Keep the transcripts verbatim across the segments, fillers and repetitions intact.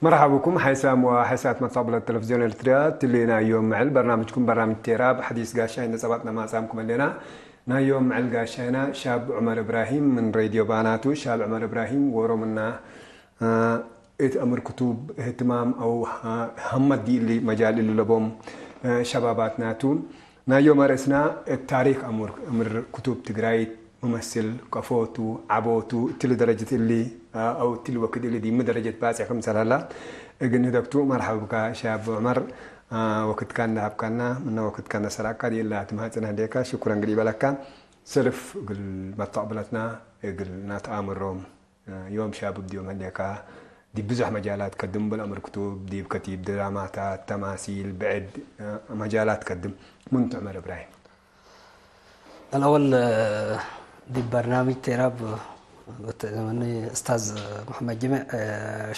መርሐባ ብኩም ሓይሳም ወሓይሳት መተቅብለት ተለፍዝዮን ኤርትርያ፣ ትሌና ዮም ምዕል በርናምጅኩም በርናምጅ ቴራብ ሐዲስ ጋሻይ ነጸባጥና ማጻምኩም ህሌና። ናይ ዮም ምዕል ጋሻይና ሻብ ዑመር እብራሂም ምን ሬድዮ ባናቱ። ሻብ ዑመር እብራሂም ዎሮምና፣ እ፣ እት አምር ክቱብ እህትማም አው ሀ-፣ ሀመት ዲእሊ መጃል እሊ ለቦም፣ እ፣ ሸባባትናቱ። ናይ ዮም አርእስና እት ታሪክ አምር፣ አምር ክቱብ ትግራይት፣ መመስል፣ ቀፎቱ፣ ዐቦቱ፣ እትሊ ደረጀት እሊ፣ አ፣ አው እትሊ ወክድ እሊ ዲብ ሚ ደረጀት ባጽሕ ክምሰል ሀላ እግል ንህደግቱ። መርሐባ ብካ ሻብ ዑመር፣ አ፣ ወክድካ እንደ ሀብካና፣ ምነ ወክድካ እንደ ሰራቅካ ዲላ ትማጽን ህሌካ፣ ሽኩረን እግል ኢበለካ። ሰልፍ እግል መተቅብለትና እግል ነትአምሮም። ዮም ሻብብ ዲብ ዮም ህሌካ፣ ዲብ ብዙሕ መጃላት ከድም፣ እምበል አምር ክቱብ፣ ዲብ ከቲብ ድራማታት፣ ተማሲል፣ ብዕድ መጃላት ከድም። ምንቱ ዑመር እብራሂም? አልአወል፣ ዲብ በርናምጅ ቴራብ ብትእዘመኒ እስታዝ መሐመድ ጅምዕ፣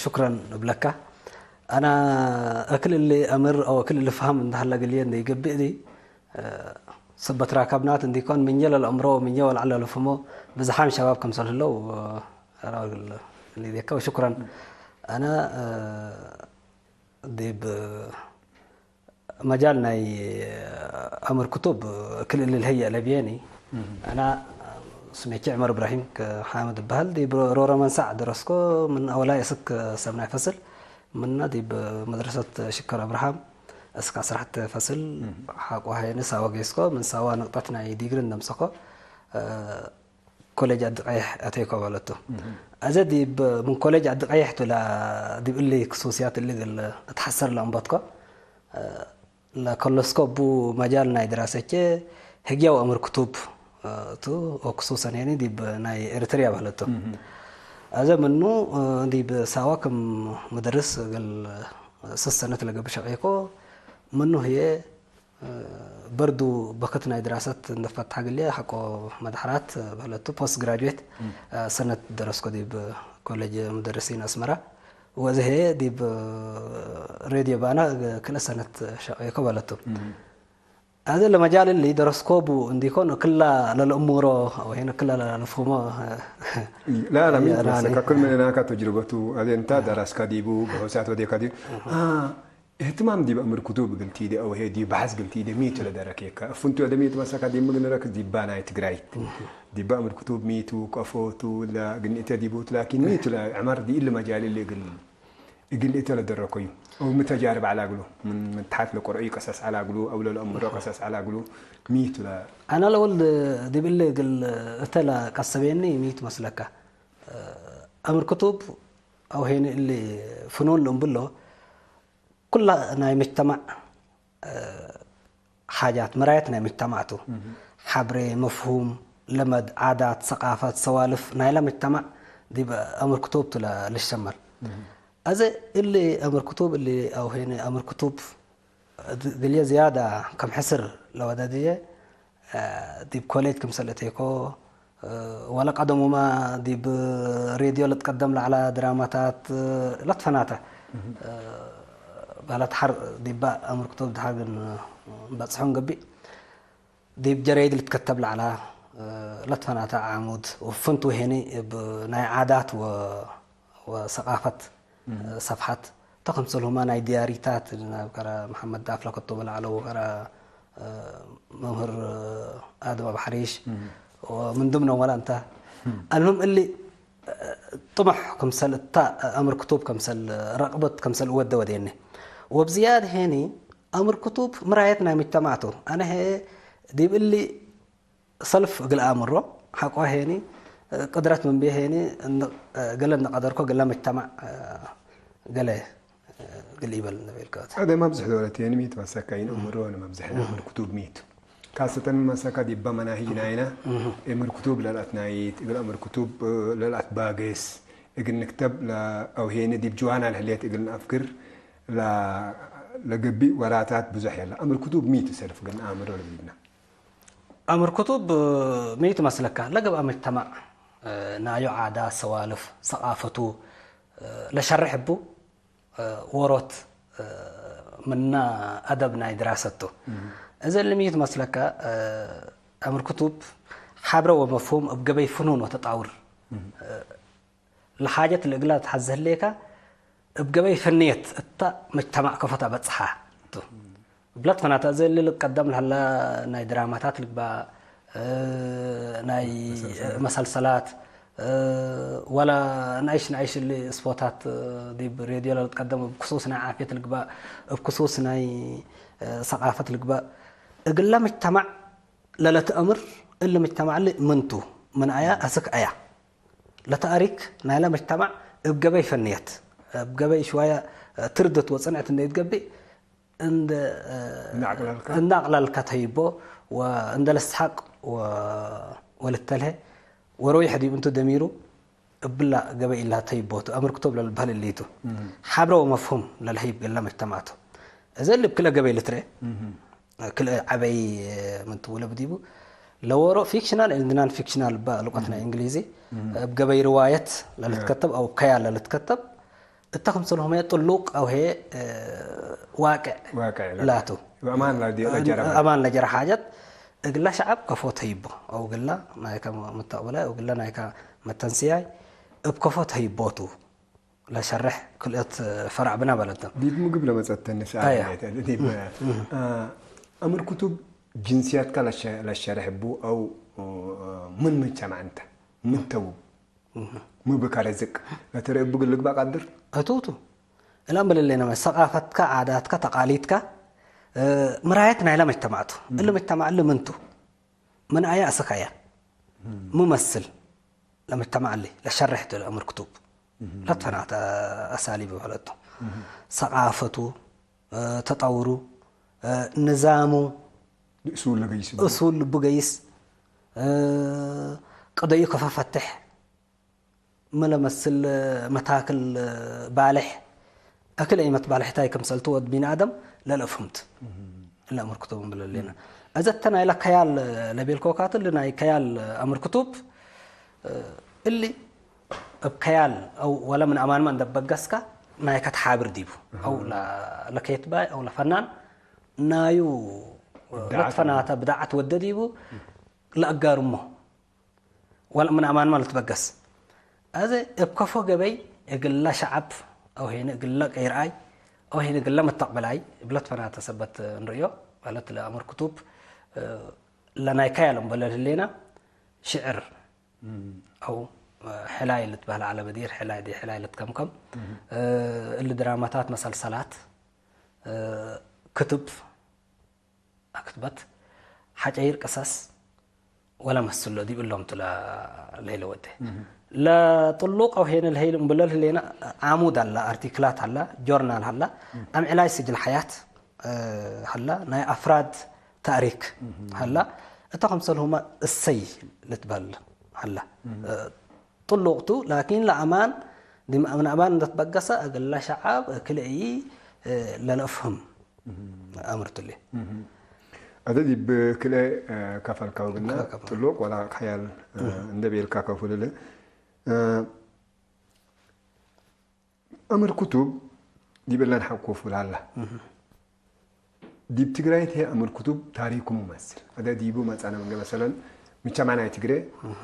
ሽክረን እብለካ። አና እክል እሊ አምር አው እክል እሊ ፈሀም እንደ ሀለ እግልዬ እንደ ኢገብእ ዲ፣ ሰበት ራካብናት እንዲኮን፣ ምንዬ ለልአምሮ ወምንዬ ወለዐል ለልፍህሞ ብዝሓም ሸባብ ክምሰል ህለው፣ አራግል ሊዴከ ወሽኩረን። አነ፣ እ፣ ዲብ መጃል ናይ አምር ክቱብ ክል እሊ ለህየ ለብዬኒ። እም። አነ ስሜቼ ዑመር እብራሂም ከሓምድ እበሀል። ዲብ ሮ-፣ ሮረ መንሳዕ ደረስኮ፣ ምን አወላይ እስክ ሰብናይ ፈስል፣ ምነ ዲብ መድረሰት ሽከር አብርሃም እስክ ዐስራሐተ ፈስል እም። ሐቆ ሀይኒ ሳዋ ጌስኮ፣ ምን ሳዋ ንቅጠት ናይ ዲግሪ እንደምሰኮ፣ እ፣ ኮሌጅ አዲ ቀይሕ አተይኮ በለቱ። እህ። አዜ ዲብ ምን ኮሌጅ አዲ ቀይሕ ቱ ለ-፣ ዲብ እሊ ክሱስያት እሊ እግል እትሐሰር ለአንበትኮ፣ እ፣ ለከለስኮ እቡ መጃል ናይ ድራሰቼ ህግየ ወአምር ክቱብ፣ እ፣ ቱ ወክሱሰን ሄኒ ዲብ ናይ ኤሪትርያ በለቱ። እህ። አዜ ምኑ፣ እ፣ ዲብ ሳዋ ክም ምደርስ እግል ስስ ሰነት ለገብእ ሸቄኮ፣ ምኑ ህዬ በርዱ በክት ናይ ድራሰት እንደ ፈትሐ እግልዬ ሐቆ መድሐራት በህለቱ፣ ፖስት ግራጁዌት እም። ሰነት ደረስኮ ዲብ ኮሌጅ ሙደርሲን አስመራ። ወእዜ ህዬ ዲብ ሬድዮ ባና ክልኤ ሰነት ሸቄኮ በህለቱ። እም። አዜ ለመጃል እሊ ደረስኮ ቡ እንዲኮን ክላ ለልእሙሮ ወሄነ ክላ ለልፍሁሞ ላ፣ ላ፣ ሚ ያራኒ። መሰካ ክል ምን ናካ ተጅርበቱ፣ አዜ እንታ ደረስካ ዲቡ፣ በሆሳት ወዴካ ዲቡ። እህ። አ፣ እህትማም ዲብ አምር ክቱብ እግል ቲዴ አው ህዬ ዲብ በሐስ እግል ቲዴ ሚ ቱ ለደረኬከ? እፍንቱ አደሚት መሰካ ዲብ ምግንረክ ዲባ ናይ ትግራይት። እህ። ዲባ አምር ክቱብ ሚ ቱ፣ ቀፎ ቱ፣ ለግንእተ ዲቡ ቱ፣ ላኪን ሚ ቱ ለዕመር ዲእሊ መጃል እሊ እግል፣ እግል እተ ለደረከዩ? አው ሚ ተጃርብ ዐላ እግሉ? ምን፣ ምን ተሐት ለቆርአዩ ቀሰስ ዐላ እግሉ አው ለለአምሮ ቀሰስ ዐላ እግሉ? ሚ ቱ ለ- አነ ለወልድ ዲብ እሊ እግል እተ ለቀሰቤኒ ሚ ቱ መስለከ? አምር ክቱብ አው ሄኒ እሊ ፍኑን ለእምብሎ፣ ኩለ ናይ ምጅተማዕ፣ እ፣ ሓጃት፣ መራየት ናይ ምጅተማዕ ቱ። እህ። ሐብሬ፣ መፍሁም፣ ለመድ፣ ዓዳት፣ ሰቃፈት፣ ሰዋልፍ ናይለ ምጅተማዕ ዲብ አምር ክቱብ ቱ ለ-፣ ልሸመል። እህ። አዜ እሊ አምር ክቱብ እሊ አው ሄኒ አምር ክቱብ እግልዬ ዝያዳ ከም ሕስር ለወደድዬ፣ እ፣ ዲብ ኮሌጅ ክምሰል እቴኮ፣ እ፣ ወለ ቀደሙመ ዲብ ሬድዮ ልትቀደም ለዐለ ድራማታት፣ እ፣ ለትፈናተ፣ እህ። እ፣ በህለት ሐር ዲባ አምር ክቱብ ደሐር ግን በጽሖን ገቢእ፣ ዲብ ጀሬድ ልትከተብ ለዐለ፣ እ፣ ለትፈናተ ዓሙድ ወፍንቱ ሄኒ እብ ናይ ዓዳት ወ-፣ ወሰቃፈት እህ። ሰፍሐት ተ ክምሰልሁመ ናይ ድያሪታት፣ ናብ ከረ መሐመድ ዳፍ ለከቶበ ለዐለው ከረ፣ እ፣ መምህር አደም አብ ሐሪሽ እህ። ወምን ድምኖም ወለ እንተ። እህ። አልሙም እሊ፣ እ፣ ጥሙሕ ክምሰል እታ አምር ክቱብ ክምሰል ረቅበት ክምሰል እወደ ወዴኒ። ወብዝያድ ሄኒ አምር ክቱብ ምራየት ናይ ምጅተማዕ ቱ። አነ ሄ ዲብ እሊ ሰልፍ እግል አምሮ፣ ሐቆ ሄኒ፣ ቅድረት ምን ቤ ሄኒ፣ እን-፣ ገሌ እንደ ቀደርኮ፣ ገሌ መጅተማዕ፣ ገሌ እግል ኢበል እንደ ቤልከት። አደ መብዝሕ ዶለት ሄኒ ሚ ትመሰካ፣ ኢን እምሮ ወነ መብዝሕ እህ። እምር ክቱብ ሚ ቱ። ካሰተን መሰካ ዲበ መናሂጅ ናይነ፣ እህ። እምር ክቱብ ለልአትናይት፣ እግል እምር ክቱብ ለልአትባገስ፣ እግል ንክተብ ለ-፣ አው ሄኒ ዲብ ጅዋና ለህሌት እግል ነአፍግር ለ-፣ ለገብእ ወራታት ብዙሕ የለ። እምር ክቱብ ሚ ቱ ሰልፍ እግል ነአምሮ ለብልብነ። አምር ክቱብ ሚ ቱ መስለካ፣ ለገብአ መጅተማዕ፣ እ፣ ናዩ ዓዳት፣ ሰዋልፍ፣ ሰቃፈቱ፣ እ፣ ለሸርሕ እቡ፣ እ፣ ዎሮት፣ እ፣ ምነ አደብ ናይ ድራሰት ቱ። እህ። እዘ እሊ ሚ ቱ መስለካ፣ እ፣ አምር ክቱብ ሐብረ ወመፍሁም እብ ገበይ ፍኑን ወተጣውር፣ እህ። እ፣ ለሓጀት ለእግላ ተሐዜ ህሌከ፣ እብ ገበይ ፈንየት እተ መጅተማዕ ከፎ ተበጽሐ ቱ። እብለት ፈናተ እዘ እሊ ልቀደም ለሀለ ናይ ድራማታት ልግባእ፣ እ፣ ናይ መሰልሰላት። መሰልሰላት፣ እ፣ ወለ ናይሽ ናይሽ እሊ ስፖታት፣ እ፣ ዲብ ሬድዮ ለልትቀደም እብ ክሱስ ናይ ዓፍየት ልግባእ፣ እብ ክሱስ ናይ፣ እ፣ ሰቃፈት ልግባእ። እግለ መጅተማዕ ለለትአምር እሊ መጅተማዕ እሊ ምን ቱ? ምን አያ አስክ አያ? ለተአሪክ ናይለ መጅተማዕ እብ ገበይ ፈንየት፣ እብ ገበይ ሽዋየ ትርድት ወጽንዕት እንዴ ኢትገብእ፣ እንደ፣ እንደ አቅለልከ? እንደ አቅለልከ ተህይቦ ወእንደ ለስሐቅ ወ-፣ ወልተልሄ ወረዊሕ ዲብ እንቱ ደሚሩ እብላ ገበይ ኢላ ተህይቦቱ፣ አምር ክቱብ ለልበህል እሊቱ። እህ። ሐብረ ወመፍሁም ለልሀይብ ገለ መጅተማዕቱ። እዘ እሊ እብ ክልኤ ገበይ ልትርኤ። እህ። ክልኤ ዐበይ ምን ትውለብ ዲቡ፣ ለወሮ ፊክሽናል ኤንድ ናን ፊክሽናል እበ ሉቀት ናይ እንግሊዚ፣ እም። እብ ገበይ ርዋየት ለልትከተብ አው ከያል ለልትከተብ፣ እተ ክምሰልሁመ ጥሉቅ አው ህዬ፣ እ፣ ዋቅዕ ዋቅዕ ላቱ። አማን ላዲ-፣ ለጀረ ሓጀት። አማን ለጀረ ሓጀት፣ እግላ ሸዐብ ከፎ ተህይቦ፣ አው እግላ ናይከ ሙስተቅበላይ፣ አው እግላ ናይከ መተንስያይ፣ እብ ከፎ ተህይቦቱ። ለሸርሕ ክልኦት ፈራዕ ብነ በለቶም። ዲብ ምግብ ለመጸተኒ ሰኣል አያ። ናይተ፣ ዲብ፣ እም። አ፣ አምር ክቱብ ጅንስያትካ ለሸ-፣ ለሸርሕ ቡ አው፣ አ፣ ምን መጅተማዕ እንተ? ምን ተውብ? እም። ምን ብካ ረዝቅ? ለትርኤ ቡ እግል ልግባእ ቃድር? እቱ ቱ። እላም በለሌነ ሰቃፈትካ፣ ዓዳትካ፣ ተቃሊድካ፣ እ፣ ምራየት ናይለ መጅተማዕ ቱ። እም። እሊ መጅተማዕ እሊ ምን ቱ? ምን አየ አስክ አየ? እም። ሙመስል ለመጅተማዕ እሊ ለሸርሕ ቱ ለአምር ክቱብ። እም። ለትፈናተ አሳሊብ በለቱ። እም። ሰቃፈቱ፣ እ፣ ተጠውሩ፣ እ፣ ንዛሙ፣ እሱል ለገይስ እሱል ልቡ ገይስ፣ እ፣ ቅደዩ ከፈ ፈትሕ፣ ምን ለመስል መታክል ባልሕ፣ አክል አይመት ባልሕታይ ክምሰልቱ ወድ ቢንአደም ለልአፍህምት። እም። እለ አምር ክቱብ እንብል ህሌነ። እም። እዘ እተ ናይለ ከያል ለቤልኮካት፣ እሊ ናይ ከያል አምር ክቱብ፣ እሊ እብ ከያል አው ወለ ምን አማንመ እንደ በገስካ ናይከ ተሓብር ዲቡ። አሃ። አው ለ-፣ ለኬትባይ አው ለፈናን ናዩ ብድዓት ለትፈናተ ብድዓት ወደ ዲቡ እም። ለአጋርሞ። ወለ ምን አማንመ ልትበገስ። አዜ እብ ከፎ ገበይ እግለ ሸዐብ አው ሄነ እግለ ቀይርአይ አው ሄነ እግለ መተቅበላይ እብለ ትፈናተ ሰበት እንርእዮ። ማለት ለአምር ክቱብ፣ እ፣ ለናይ ከያል እምበለ ህሌና ሽዕር እም። አው፣ እ፣ ሕላይ ልትበህል ዐለ በዲር፣ ሕላይ ዲ ሕላይ ልትከምከም። እም። እ፣ እሊ ድራማታት፣ መሰልሰላት፣ እ፣ ክትብ፣ አክትበት፣ ሐጨይር ቅሰስ ወለመስሎ ዲብ እሎም ቱ ለ-፣ ለህለ ወዴ። እህ። ለጥሉቅ አው ሄነ ለህይል እምብለል ህሌነ ዓሙድ ሀላ፣ አርቲክላት ሀላ፣ ጆርናል ሀላ፣ እህ። አምዕላይ ስጅል ሐያት፣ እ፣ ሀላ፣ ናይ አፍራድ ተእሪክ እህ። ሀላ፣ እተ ክምሰልሁመ እሰይ ልትበል ሀላ። እህ። እ፣ ጥሉቅ ቱ፣ ላኪን ለአማን፣ ዲብ ምን አማን እንደ ትበገሰ፣ እግለ ሸዐብ እክል እይ፣ እ፣ ለለአፍህም እህ። አምር ቱ እሊ። እህ። አተ ዲብ ክልኤ፣ እ፣ ከፈልካው ግና፣ ክልኤ ከፈል። ጥሉቅ ወላ ሐያል፣ እ፣ እህ። እንደ ቤልካ ከፉ ልል። እ፣ አምር ክቱብ ዲብ እለን ሐቆ ፉል ሀላ። እህ። ዲብ ትግራይት ህዬ አምር ክቱብ ታሪኩ ሙመስል። አደ ዲቡ መጽአነ ምንገ መሰለን፣ ምቸማናይ ትግሬ፣ እህ።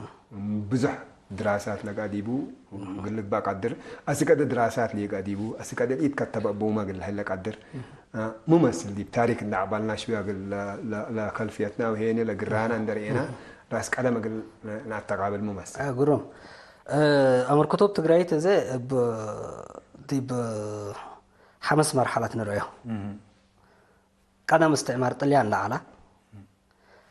ብዙሕ ድራሳት ለጋ ዲቡ፣ እህ። እግል ልግባእ ቀድር፣ አስክ አደ ድራሳት ሌጋ ዲቡ፣ አስክ አደ ኢትከተበ አበውመ እግል ለሀለ ቀድር፣ እህ። አ፣ ሙመስል ዲብ ታሪክ እንደ አባልና ሽቢ እግል ለ-፣ ለ-፣ ለከልፍየትና ወሄነ ለግራና እህ። እንደ ርኤና፣ እህ። ራስ ቀደም እግል ነ-፣ ነአተቃብል ሙመስል። አ፣ ግሩም። እ፣ አምር ክቱብ ትግራይት እዘ እብ፣ ዲብ ሐምስ መርሐለት ንርአዮ። እህ። ቀደም እስትዕማር ጥልያን ለዐላ፣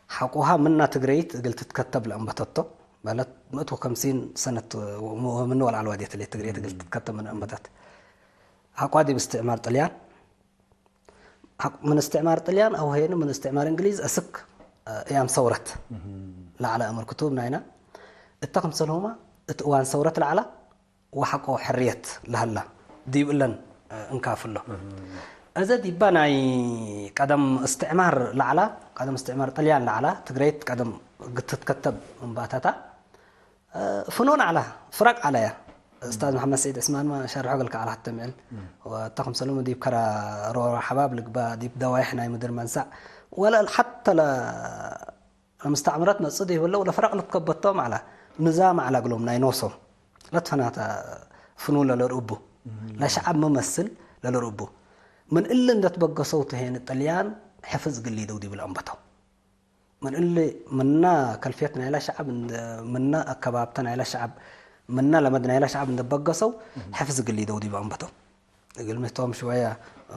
ሐቆሃ ምና ትግረይት እግል ትትከተብ ለአንበተቶ፣ በለት ምእት ወከምሲን ሰነት ወምኑ ወለዐል ዋዴት ህሌት ትግረይት እግል ትትከተብ ምን አንበተት። ሐቆሃ ዲብ እስትዕማር ጥልያን፣ ሐቅ ምን እስትዕማር ጥልያን አው ሄኑ ምን እስትዕማር እንግሊዝ እስክ፣ እ፣ እያም ሰውረት ለዐለ አምር ክቱብ ናይና፣ እተ ክምሰልሁመ እት እዋን ሰውረት ለዐላ፣ ወሐቆ ሕርየት ለሀላ ዲብ እለን እንካፍሎ። እህ። እዘ ዲባ ናይ ቀደም እስትዕማር ለዐላ፣ ቀደም እስትዕማር ጥልያን ለዐላ፣ ትግረይት ቀደም እግል ትትከተብ እንባተታ፣ ፍኑን ዐላ፣ ፍረቅ ዐለያ። እስታዝ መሐመድ ሰዒድ ዕስማንመ ሸርሖ እግልከ ዐለ ሐቴ ምዕል። እህ። ወእተ ክምሰሉመ ዲብ ከረ ሮሮ ሐባብ ልግበእ፣ ዲብ ደዋይሕ ናይ ምድር መንሰዕ፣ ወለ ሐተ ለ-፣ ለምስተዕምረት መጽእ ዲብ ህለው ለፍረቅ ልትከበቶም ዐለ፣ ንዛም ዐለ እግሎም ናይ ኖሶም ለትፈናተ ፍኑን ለለርእቡ። ለሸዐብ መመስል ለልርቡ። ምን እሊ እንደ ትበገሰው ቱ ሄን ጥልያን ሕፍዝ እግል ሊደው ዲብለ አንበተው። ምን እሊ ምና ከልፍየት ናይላ ሸዐብ እንደ፣ ምና አከባብተ ናይላ ሸዐብ፣ ምና ለመድ ናይላ ሸዐብ እንደ በገሰው ሕፍዝ እግል ሊደው ዲብ አንበተው። እግልሚ ቶም ሽወያ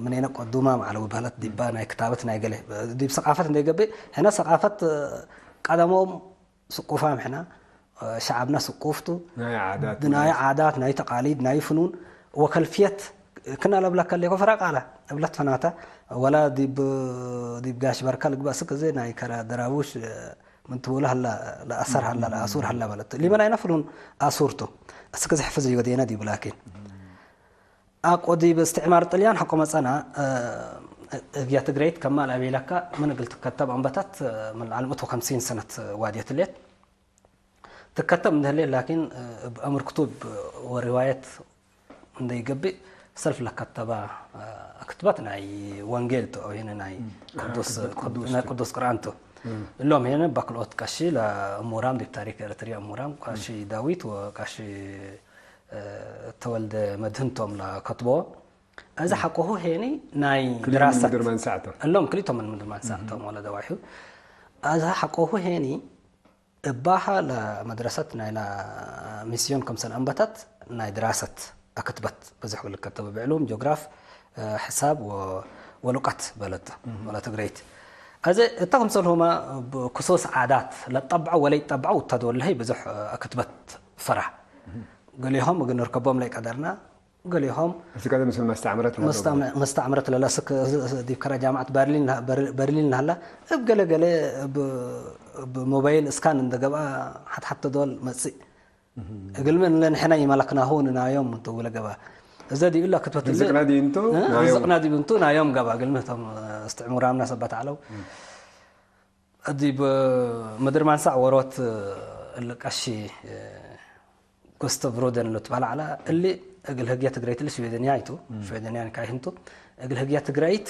ምኔነ ቀዱማም ዐለው በህለት ዲባ ናይ ክታበት ናይ ገሌ ዲብ ሰቃፈት እንዴ ገብእ፣ ሕነ ሰቃፈት ቀደሞም ስቁፋም ሕነ፣ ሸዐብነ ስቁፍ ቱ፣ ናይ ዓዳት፣ ናይ ናይ ዓዳት፣ ናይ ተቃሊድ፣ ናይ ፍኑን ወከልፍየት ክና ለብለከ ሌኮ ፍራቅ አለ እብለት ፈናተ፣ ወላ ዲብ፣ ዲብ ጋሽ በርከ ልግበእ እስክ እዜ ናይ ከረ ደራቡሽ ምን ትቡለ ሀላ፣ ለአሰር ሀላ፣ ለአሱር ሀላ በለት። ሊመ ናይነ ፍኑን አሱር ቱ። እስክ እዜ ሕፍዝ ወዴነ ዲቡ ላኪን። አቆ ዲብ እስትዕማር ጥልያን ሐቆ መጸና፣ እ፣ ህግየ ትግረይት ከማል አቤለካ ምን እግል ትከተብ አንበታት፣ ምን ለዐል ምእት ወከምሲን ሰነት ዋድየት ህሌት። ትከተብ እንደ ህሌት ላኪን፣ እ፣ እብ አምር ክቱብ ወሪዋየት እንደ ይገብእ ሰልፍ ለከተባ፣ እ፣ ክትበት ናይ ወንጌል ቱ፣ አው ሄነ ናይ እ፣ ቅዱስ፣ ክትበት ቅዱስ ናይ ቱ። ቅዱስ ቁርአን ቱ። እ። እሎም ሄነ በክልኦት ቀሺ ለእሙራም ዲብ ታሪክ ኤረትርያ እሙራም ቀሺ ዳዊት ወቀሺ እ፣ ተወልደ መድህን ቶም ለከትቦ። እዘ ሐቆሁ ሄኒ ናይ ክልኤ ምን ድራሰት ምድር መንሳዕ ቶም። እሎም ክልኢቶም ምን ምድር መንሳዕ ቶም ወለ ደዋሑ። እዘ ሐቆሁ ሄኒ እባሃ ለመድረሰት ናይላ ሚስዮን ከምሰል አንበተት ናይ ድራሰት አክትበት በዝሕ ወልከተበ ብዕሉም ጆግራፍ፣ እ፣ ሕሳብ ወ-፣ ወሉቀት በለቱ ወለ ትግረይት። እዘ እተ ክምሰልሁመ እብ ክሱስ ዓዳት ለጠብዐው ወለይጠብዐው እተ ዶል ለሀይ ብዙሕ፣ እ፣ አክትበት ፈራ። ገሌሆም እግል ንርከቦም ለይቀደርና፣ ገሌሆም እስከ ምስል መስተዕምረት ለሀለው መስተ-፣ መስተዕምረት ለለስክ ዲብ ከረ ጃምዐት በርሊን፣ በር-፣ በርሊን ለሀላ፣ እብ ገሌ ገሌ እብ፣ እብ ሞባይል እስካን እንደ ገብአ ሐት ሐት ዶል መጽእ። እግልሚ እንለ ንሕነ ኢመለክናሁ ንናዮም እንቱ ለገብአ። እዘ ዲብ እለ ክትበት እለ ርዝቅና ዲብ እንቱ እ? ናዮም። ርዝቅና ዲብ እንቱ ናዮም ገብአ። እግልሚ እቶም እስትዕሙራምና ሰበት ዐለው። ዲብ ምድር ማንሳዕ ወሮት እሊ ቀሺ ጉስተቭ ሮደን ልትበሀል ዐለ። እሊ እግል ህግየ ትግረይት እሊ ሽዌደንያይ ቱ፣ ሽዌደንያን ካይህን ቱ። እግል ህግየ ትግረይት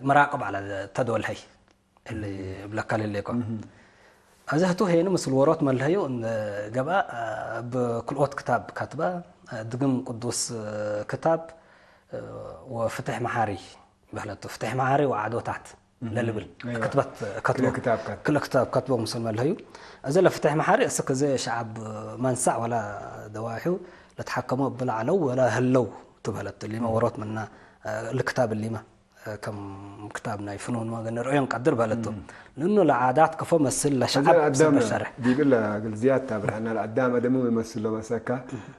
መራቅብ ዐለ ተዶልሀይ እሊ እብለከ ለሌኮ። አዜ ህቱ ሄኑ ምስል ወሮት መልሀዩ እንደ ገብአ እብ ክልኦት ክታብ ከትበ፣ ድግም ቅዱስ ክታብ ወፍትሕ መሓሪ። በህለቱ ፍትሕ መዓሪ ወዓዶታት ለልብል እም፣ አይዋ። ክትበት ከትቦ። ክለ ክታብ ከትቦ። ክለ ክታብ ከትቦ ምስል መልሀዩ። እዘ ለፍትሕ መዓሪ እስክ እዘ ሸዓብ መንሳዕ ወላ ደዋሑ ለትሐከሞ እብል ዐለው ወላ ህለው ትበህለት። እሊመ እም። ወሮት ምና፣ እ፣ ልክታብ እሊመ፣ እ፣ ከም ክታብ ናይ ፍኑን ወገን ርእዮን ቀድር በህለቱ። እም። ልእኑ ለዓዳት ክፎ መስል እዘ ለሸዓብ ምስል አዳም በሸርሕ። ዲብለ እግል ዝያድ ታብርሀና ለአዳም አደሙ መስሎ መሰካ፣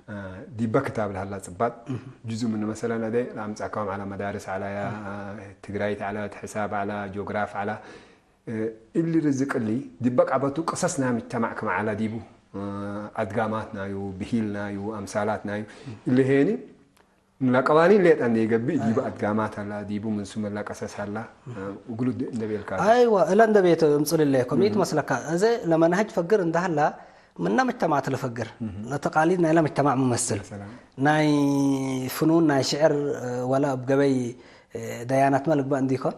እ፣ ዲበ ክታብ ለሀላ ጽባጥ እም። ጅዙእ ምኑ መሰለን አደ ለአምጻካም ዐለ መዳርስ ዐለያ፣ ትግራይት ዐለ፣ ሕሳብ ዐለ፣ ጂኦግራፍ ዐለ። እሊ ርዝቅ እሊ ዲበ ቀበቱ ቅሰስ ናይ ምጅተማዕ ክም ዐለ ዲቡ፣ አድጋማት ናዩ፣ ብሂል ናዩ፣ አምሳላት ናዩ። እሊ ሄኒ ለቀዋኒን ሌጠ እንዴ ገብእ ዲቡ አድጋማት ሀላ፣ ዲቡ ምን ስም እለ ቀሰስ ሀላ፣ እግሉ እንደ ቤልካ። አይወ፣ እለ እንደ ቤት እምጽእ ልሌኮ። ሚ ትመስለካ? እዘ ለመንሀጅ ፈግር እንደ ሀላ፣ ምነ ምጅተማዕት ለፈግር፣ እህ። ለተቃሊድ ናይለ ምጅተማዕ ምመስል፣ ሰላም። ናይ ፍኑን፣ ናይ ሽዕር፣ ወላ እብ ገበይ ደያናትመ ልግበእ እንዲኮን፣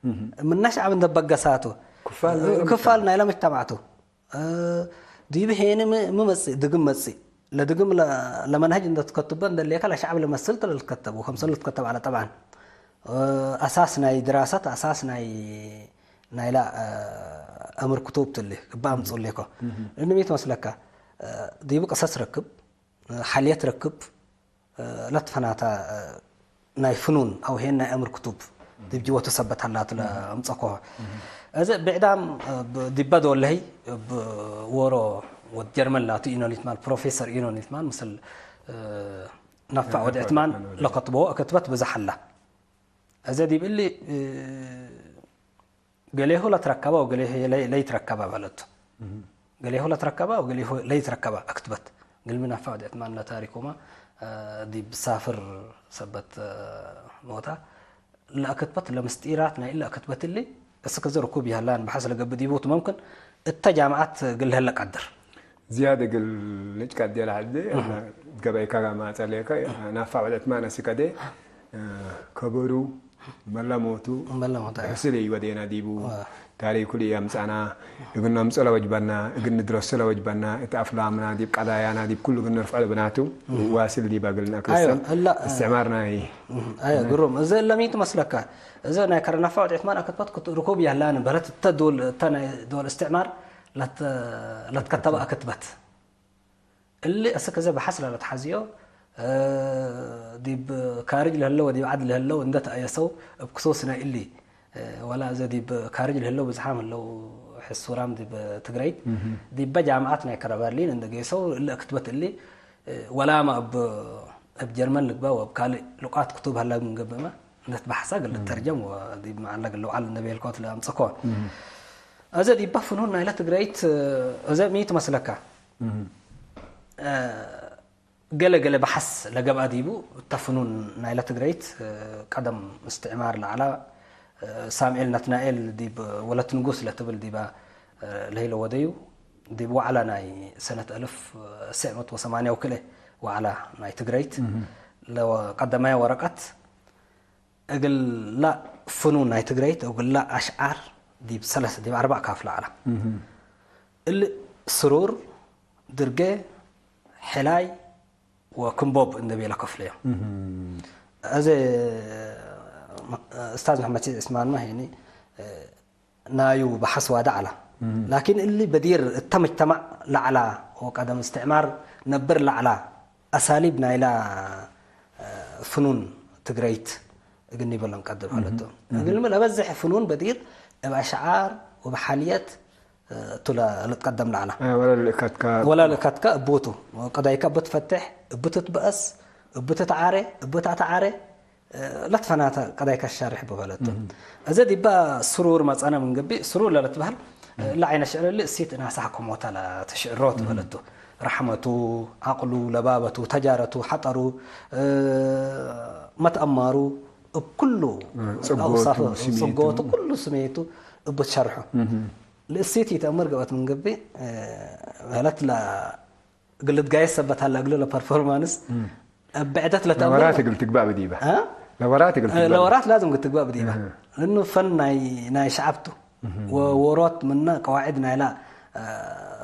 እህ። ምነ ሸዕብ እንደ በገሳቱ፣ ክፋል ናይለ ክፋል ምጅተማዕ። ናይለ ምጅተማዕቱ። ዲብ ሄኒ ሚ፣ ሚ መጽእ፣ ድግም መጽእ። ለድግም ለ፣ ለመንሀጅ እንደ ትከትቦ እንደ ሌከ ለሸዕብ ለመስል ተ ለልትከተብ፣ ወከምሰል ልትከተብ ዐለ ጠብዓን። አሳስ ናይ ድራሰት፣ አሳስ ናይ፣ ናይላ፣ አምር ክቱብ ትሊ፣ እባ አምጽኡ ሌኮ። እህ። እኒ ሚ ትመስለካ? ዲቡ ቅሰስ ረክብ፣ ሐልየት ረክብ፣ ለትፈናተ ናይ ፍኑን አው ሄን ናይ አምር ክቱብ ዲብ ጅወቱ ሰበት ሀላቱ ለአምጸኮ። እህ። እዘ ብዕዳም ብ-፣ ዲበ ዶለህይ እብ ዎሮ ወድ ጀርመን ላቱ ኢኖ ሊትማን፣ ፕሮፌሰር ኢኖ ሊትማን ምስል፣ እ፣ ነፋዕ ወድ ዕትማን ለከትቦ ክትበት ብዘሕ ሀላ። እዘ ዲብ እሊ፣ እ፣ ገሌሁ ለትረከበ ወገሌሁ ለይ-፣ ለይትረከበ በለቱ። እህ። ገሌሁ ለትረከበ ወገሌሁ ለይትረከበ አክትበት። እግልሚ ነፋዕ ወድ ዕትማን ለታሪኮማ፣ እ፣ ዲብ ሳፍር ሰበት፣ እ፣ ሞታ ለአክትበት ለምስጢራት ናይ እለ አክትበት እሊ እስክ እዘ ርኩብ ይሀላን በሐስ ለገብእ ዲቡ ቱ መምክን እተ ጃምዓት እግል ለህለ ቀድር። ዝያድ እግል ልጭቀድ ለሐዜ፣ እህ። ገበይከ ማጸሌከ፣ ናፋዕ ወድ ዕትማን አስከዴ፣ ከበሩ፣ መለ ሞቱ እምበለ ሞቱ፣ አየ። ብሕስል ኢወዴና ዲቡ፣ አዎ። ታሪኩ ለኢአምጸአና፣ እግል ነምጾ ለወጅበና፣ እግል ንድረሶ ለወጅበና፣ እት አፍላምና፣ ዲብ ቀዳያና፣ ዲብ ኩሉ እግል ንርፍዖ ለብናቱ፣ እህ። ዋስል ዲበ እግል ነአክርሰን፣ አይወ፣ እላ፣ እስትዕማር ናይ እህ፣ አየ፣ ግሩም። እዘ እለ ሚ ትመስለከ? እዘ ናይ ከረናፋ ወድዕት ማን አክትበት ክት-፣ ርኩብ ያላን በረት እተ ዶል፣ እተ ናይ ዶል እስትዕማር ለት-፣ ለትከተበ አክትበት። እሊ አስክ እዘ በሐስ ለለትሐዝዮ፣ እ፣ ዲብ ካርጅ ለህለው ወዲብ ዐድ ለህለው እንደ ተአየሰው እብ ክሱስ ናይ እሊ፣ እ፣ ወላ እዘ ዲብ ካርጅ ለህለው ብዝሓም ህለው ሕሱራም ዲብ ትግረይት፣ እህ። ዲበ ጃምዓት ናይ ከረ በርሊን እንደ ጌሰው እሊ አክትበት እሊ፣ እ፣ ወላመ እብ፣ እብ ጀርመን ልግበእ ወእብ ካልእ ሉቃት ክቱብ ሀላ ምን ገብእመ እንደ ትበሐሳ እግል እም። ልተርጀም ወዲብ መዓለ እግል ልውዓል እንደ ቤልኮት ለአምጽኮ። እም። አዘ ዲበ ፍኑን ናይለ ትግረይት፣ እ፣ አዘ ሚ ትመስለከ? እም። እ፣ ገሌ ገሌ በሐስ ለገብአ ዲቡ፣ እተ ፍኑን ናይለ ትግረይት፣ እ፣ ቀደም እስትዕማር ለዐላ፣ እ፣ ሳምኤል ናትናኤል ዲብ ወለት ንጉስ ለትብል ዲበ፣ እ፣ ለህለ ወደዩ፣ ዲብ ወዕለ ናይ ሰነት አልፍ ወትሰዕ ምእት ወሰማንያ ወክልኤ ወዕለ ናይ ትግረይት፣ እህ። ለቀደማይ ወረቀት እግላ ፍኑን ናይ ትግረይት እግላ አሽዓር ዲብ ሰለስ፣ ዲብ አርበዕ ካፍለ ዐለ። እህ። እሊ ስሩር፣ ድርጌ፣ ሕላይ ወክምቦብ እንዴ ቤለ ከፍለዮም። እህ። አዜ እስታዝ መሐመድ ሲድ ዑስማንመ ሄኒ ናዩ በሐስ ዋደ ዐለ። እህ። ላኪን እሊ በዲር እተ መጅተማዕ ለዐላ ወቀደም እስትዕማር ነብር ለዐላ አሳሊብ ናይላ ፍኑን ትግረይት እግል ኒበሎ እንቀድር እህ። ሀለቱ። እህ። እግልሚ ለበዝሕ ፍኑን በዲር እብ አሽዓር ወእብ ሐልየት ቱ ለልትቀደም ለዐላ። አይ፣ ወለ ልእከትካ ወለ ልእከትካ እቡ ቱ። ቀዳይከ እቡ ትፈቴሕ፣ እቡ ትትበአስ፣ እቡ ትትዓሬ፣ እቡ ተአትዓሬ፣ ለትፈናተ ቀዳይከ ሻርሕ እቡ በለቱ። እህ። እዘ ዲባ ስሩር መጸነ ምን ገብእ፣ ስሩር ለልትበህል፣ እህ። ለዐይነ ሽዕር እሊ እሲት እናሰ ሐከሞተ ለትሽዕሮ እህ። ትበለቱ። ረሕመቱ፣ ዐቅሉ፣ ለባበቱ፣ ተጃረቱ፣ ሐጠሩ፣ እ፣ መትአማሩ፣ እብ ኩሉ እህ፣ ጽጎቱ፣ አውሳፍ፣ ስሜቱ። ጽጎቱ፣ ኩሉ ስሜቱ እቡ ትሸርሖ። እህ። ለእሴት ኢተአምር ገብአት ምን ገብእ፣ እ፣ በህለት ለ-፣ እግል ልትጋየስ ሰበት ሀለ እግሉ ለፐርፎርማንስ እም። እብ ብዕደት ለተአምር ለወራት እግል ትግባእ ብዲበ። አ? ለወራት እግል እ፣ ትግባእ። ለወራት ላዝም እግል ትግባእ ብዲበ። እህ። ለእኑ ፈን ናይ፣ ናይ ሸዐብ ቱ። እህ። ወወሮት ምነ ቀዋዕድ ናይላ፣ እ፣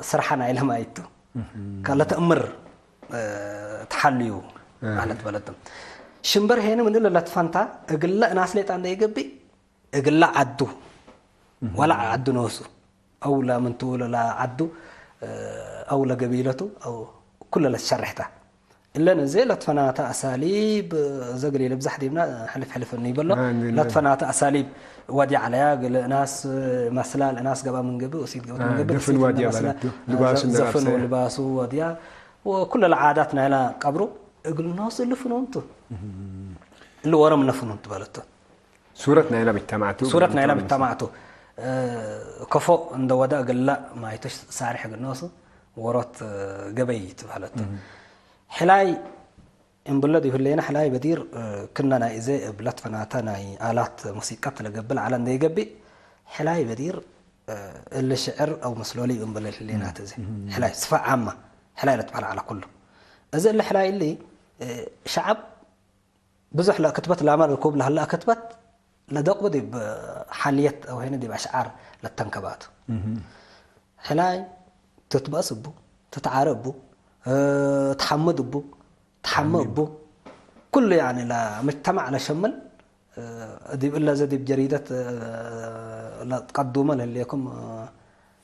ስርሐ ናይለ ማይት ቱ። እህ። ከለተአምር፣ እ፣ ተሐልዩ እህ። ማለት በለትም። ሽምበር ሄኒ ምን እለ ለትፈንታ እግለ እናስ ሌጣ እንደ ይገብእ እግለ ዐዱ፣ እህ። ወለ ዐዱ ኖሱ፣ አው ለምን ቱ ለዐዱ፣ አው ለገቢለቱ፣ አው ኩለ ለትሸርሕተ። እለን እዜ ለትፈናተ አሳሊብ፣ እዘ ገሌ ልብዛሕ ዲብና ሕልፍ ሕልፍ እንይበሎ፣ አ፣ እንዴ፣ እንዴ። ለትፈናተ አሳሊብ ወድያ ዐለያ፣ ገሌ እናስ መስላ፣ ለእናስ ገብአ ምን ገብእ፣ ወሲት ገብአት አ፣ ምን ገብእ፣ ደፍን ወድያ መስላ፣ ማለት ነው። ልባሱ ዘፍን እንደራብሰ። ወልባሱ ወድያ፣ ወኩለ ለዓዳት ናይላ ቀብሩ፣ እግል ኖሱ እሊ ፍኑንቱ። እህ። እሊ ወረ ምነ ፍኑንቱ በለቱ። ሱረት ናይለ ምጅተማዕ ቱ፣ ሱረት ናይለ ምጅተማዕ ቱ። እ፣ ከፎ እንደ ወደ እግለ ማይቶሽ ሳርሕ እግል ኖሱ ወሮት፣ እ፣ ገበይ ትበህለት ቱ። እህ። ሕላይ እምብለ ዲብ ህሌነ ሕላይ በዲር፣ እ፣ ክነ ናይ እዜ እብ ለትፈናተ ናይ አላት ሙሲቀት ለገብእ ለዐለ እንዴ ይገብእ፣ ሕላይ በዲር፣ እ፣ እሊ ሽዕር አው መስሎሊ እምብለ ህሌናት እህ። እዜ። እህ። ሕላይ ስፈ ዓመ፣ ሕላይ ለትበህል ዐለ ኩሉ። እዜ እሊ ሕላይ እሊ፣ እ፣ ሸዐብ ብዙሕ ለክትበት ላመ ርኩብ ለሀለ አክትበት ለደቅቡ ዲብ ሐልየት አው ሄነ ዲብ አሽዓር ለተንከባቱ። እህ። ሕላይ ትትበአስ እቡ፣ ትትዓረ እቡ፣ እ፣ ትሐምድ እቡ፣ ትሐመ አሚን። እቡ፣ ኩሉ ያኒ ለምጅተማዕ ለሸምል፣ እ፣ ዲብ እለ ዘ ዲብ ጀሪደት፣ እ፣ ለትቀዱመ ለህሌኩም፣ እ፣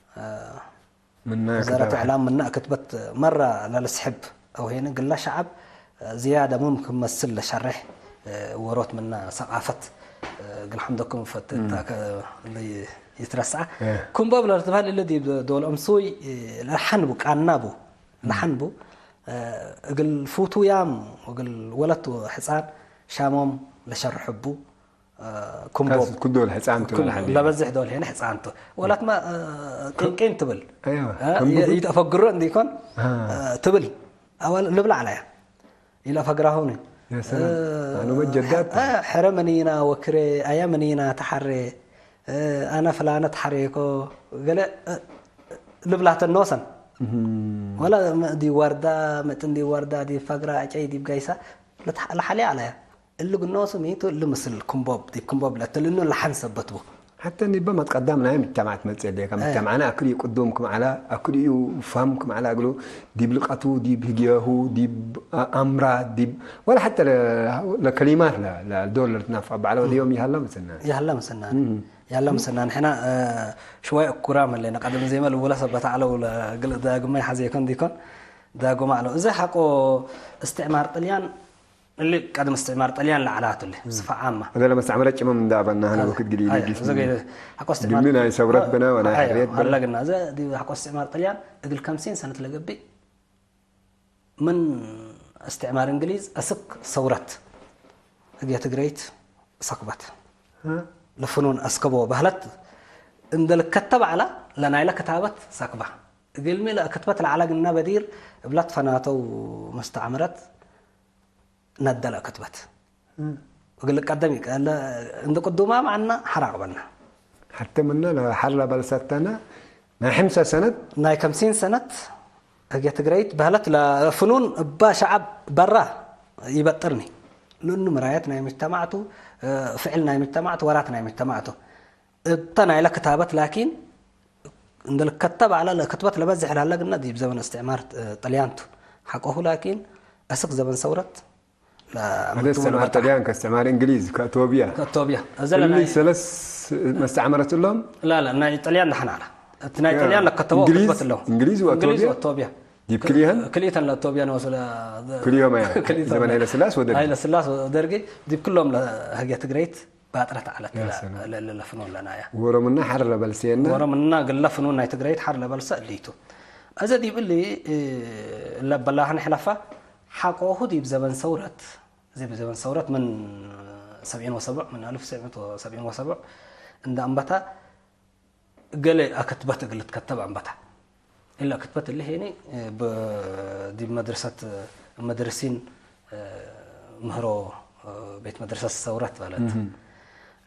እ፣ ምነ ወዛረት ክታብ። እዕላም ምነ ክትበት መረ ለልስሕብ አው ሄነ ግለ ሸዐብ ዝያደ ሙምክን መስል ለሸሬሕ ወሮት ምነ ሰቃፈት እግል ሐምደኩም ፈት እም። እተ ከ-፣ ለይትረስዐ። እ። ኩምቦብ ለልትበህል እለ ዲብ ዶል እምሱይ ለሐን ቡ፣ ቃና ቡ፣ እም። ለሐን ቡ፣ እግል ፉቱያም ወእግል ወለት ወሕጻን ሻሞም ለሸርሕ ቡ። እ፣ ኩምቦብ። ካስ ኩል ዶል ሕጻን ቱ ኩል ለሐን። ለበዝሕ ዶል ሄነ ሕጻን ቱ። ወላትማ፣ እ፣ ቂንቂን ትብል። አይዋ፣ እ፣ ከም ይ-፣ ብጉ-፣ ይተፈግሮ እንዲኮን፣ አ። እ፣ ትብል። አወል ልብላ ዐለያ። ኢላ ፈግራሁኒ። ያ ሰላም። እ፣ አኑ መጀዳት። እ፣ ሕረ መኒና ወክሬ፣ አያ መኒና ተሐሬ፣ እ፣ አነ ፍላነ ተሐሬኮ፣ ገለ፣ እ፣ ልብላተን ኖሰን። እም። ወላ ዲብ ወርዳ፣ መጥን ዲብ ወርዳ፣ ዲብ ፈግራ፣ አጨይ ዲብ ጋይሳ፣ ለተሐ-፣ ለሐልያ ዐለያ። እሊ ግኖሱ ሚ ቱ፣ እሊ ምስል ክምቦብ፣ ዲብ ክምቦብ ለእተ፣ ለእኑ ለሐን ሰበት ቡ። ሐተ ኒበ መትቀዳም ናይ ምጅተማዕ ትመጽእ እዴ፣ ከም ምጅተማዕነ አክል እዩ ቅዱም ክም ዐለ፣ አክል እዩ ፋም ክም ዐለ፣ እግሉ ዲብ ልቀቱ፣ ዲብ ህግየሁ፣ ዲብ አ-፣ አምራ፣ ዲብ ወላ ሐተ ለ-፣ ለከሊማት ለ-፣ ለዶል ለልትናፈዕ በዐለ ወደ ዮም ይሀለ ምስልነ። ይሀለ ምስልነ። እም። ይሀለ ምስልነ። ንሕነ፣ እ፣ ሽዋይ እኩራም ህሌነ። ቀደም ዜመ ልውለ ሰበት ዐለው ለግል ዳግመ ይሐዜኮን ዲኮን ዳግመ ዐለው። እዚ ሐቆ እስትዕማር ጥልያን እሊ ቀድም እስትዕማር ጥልያን ለዐላቱ እሊ፣ እም። ስፋ ዓማ። ወደ ለመስተዕመረት ጭመም እንዳ በና ህለ አይ፣ ወክድ ግዲ አይ፣ ዲስ እዘ ምን ገይደ ሐቆ እስትዕማር ድምኒ ናይ ሰብረት ብነ ወናይ አይ፣ ሕርየት ብነ። አለግና፣ እዘ ዲ ሐቆ እስትዕማር ጥልያን እግል ከምሲን ሰነት ለገብእ ምን እስትዕማር እንግሊዝ አስክ ሰውረት እግየ ትግረይት ሰክበት። እ? ለፍኑን አስከቦ በህለት እንደ ልከተብ ዐለ ለናይለ ክታበት ሰክበ። እግልሚ ለክትበት ለዐለ ግና በዲር እብላት ፈናተው መስተዕምረት ነደ ለክትበት። እ። እግል ቀደም ይቀለ እንደ ቅዱማ ማዕና ሐራቅ በና። ሐተ ምነ ለሐር ለበልሰተነ ናይ ሕምሰ ሰነት ናይ ከምሲን ሰነት እግየ ትግረይት በህለት ለፍኑን እባ ሸዐብ በራ ይበጥርኒ። ልእኑ ምራየት ናይ ምጅተማዕቱ፣ ፍዕል ናይ ምጅተማዕቱ፣ ወራት ናይ ምጅተማዕቱ። እተ ናይለ ክታበት ላኪን እንደ ልከተብ ዐለ ለክትበት ለበዝሕ ለሀለ ግነ ዲብ ዘበን እስትዕማር ጥልያን ቱ። ሐቆሁ ላኪን አስክ ዘበን ሰውረት አለ ለመክትቡ እስትዕማር ለበጣ። ጥልያን ከእስትዕማር እንግሊዝ ከእቶብያ። ከእቶብያ። እዘ እሊ ለናይ ሰለስ መስተዕመረት እሎም? ላ፣ ላ፣ ናይ ጥልያን ደሐን አለ። እቲ ናይ ያ። ጥልያን ለከተበው እንግሊዝ፣ ክትበት እለው። እንግሊዝ እንግሊዝ ወእቶብያ? ወእቶብያ። ዲብ ክልኤን? ክልኢተን ለእቶብያ ንወስለ ክልኤም ያ። ክልኢተን። ዘመን ኃይለ ሥላሴ ወደርጊ። ኃይለ ሥላሴ ወደርጊ ዲብ ክሎም ለህግየ ትግረይት ባጥረት ዐለት ያ ለ-፣ ሰላም። ለ-፣ ለ-፣ ለፍኖን ለናያ። ወሮምና ሐር ለበልሴና። ወሮምና ግለ ፍኑን ናይ ትግረይት ሐር ለበልሰ እሊቱ። አዘ ዲብ እሊ፣ እ፣ ለበላህን ሕለፋ ሐቆሁ ዲብ ዘበን ሰውረት፣ ዲብ ዘበን ሰውረት ምን ሰብዒን ወሰቡዕ፣ ምን አልፍ ወትስዕ ሚእት ወሰብዒን ወሰቡዕ እንደ አንበታ ገሌ አክትበት እግል ልትከተብ አንበታ። እለ አክትበት እሊ ሄኒ፣ እ፣ ብ-፣ ዲብ መድረሰት መደርሲን፣ እ፣ ምህሮ፣ እ፣ ቤት መድረሰት ሰውረት ማለት። እህም።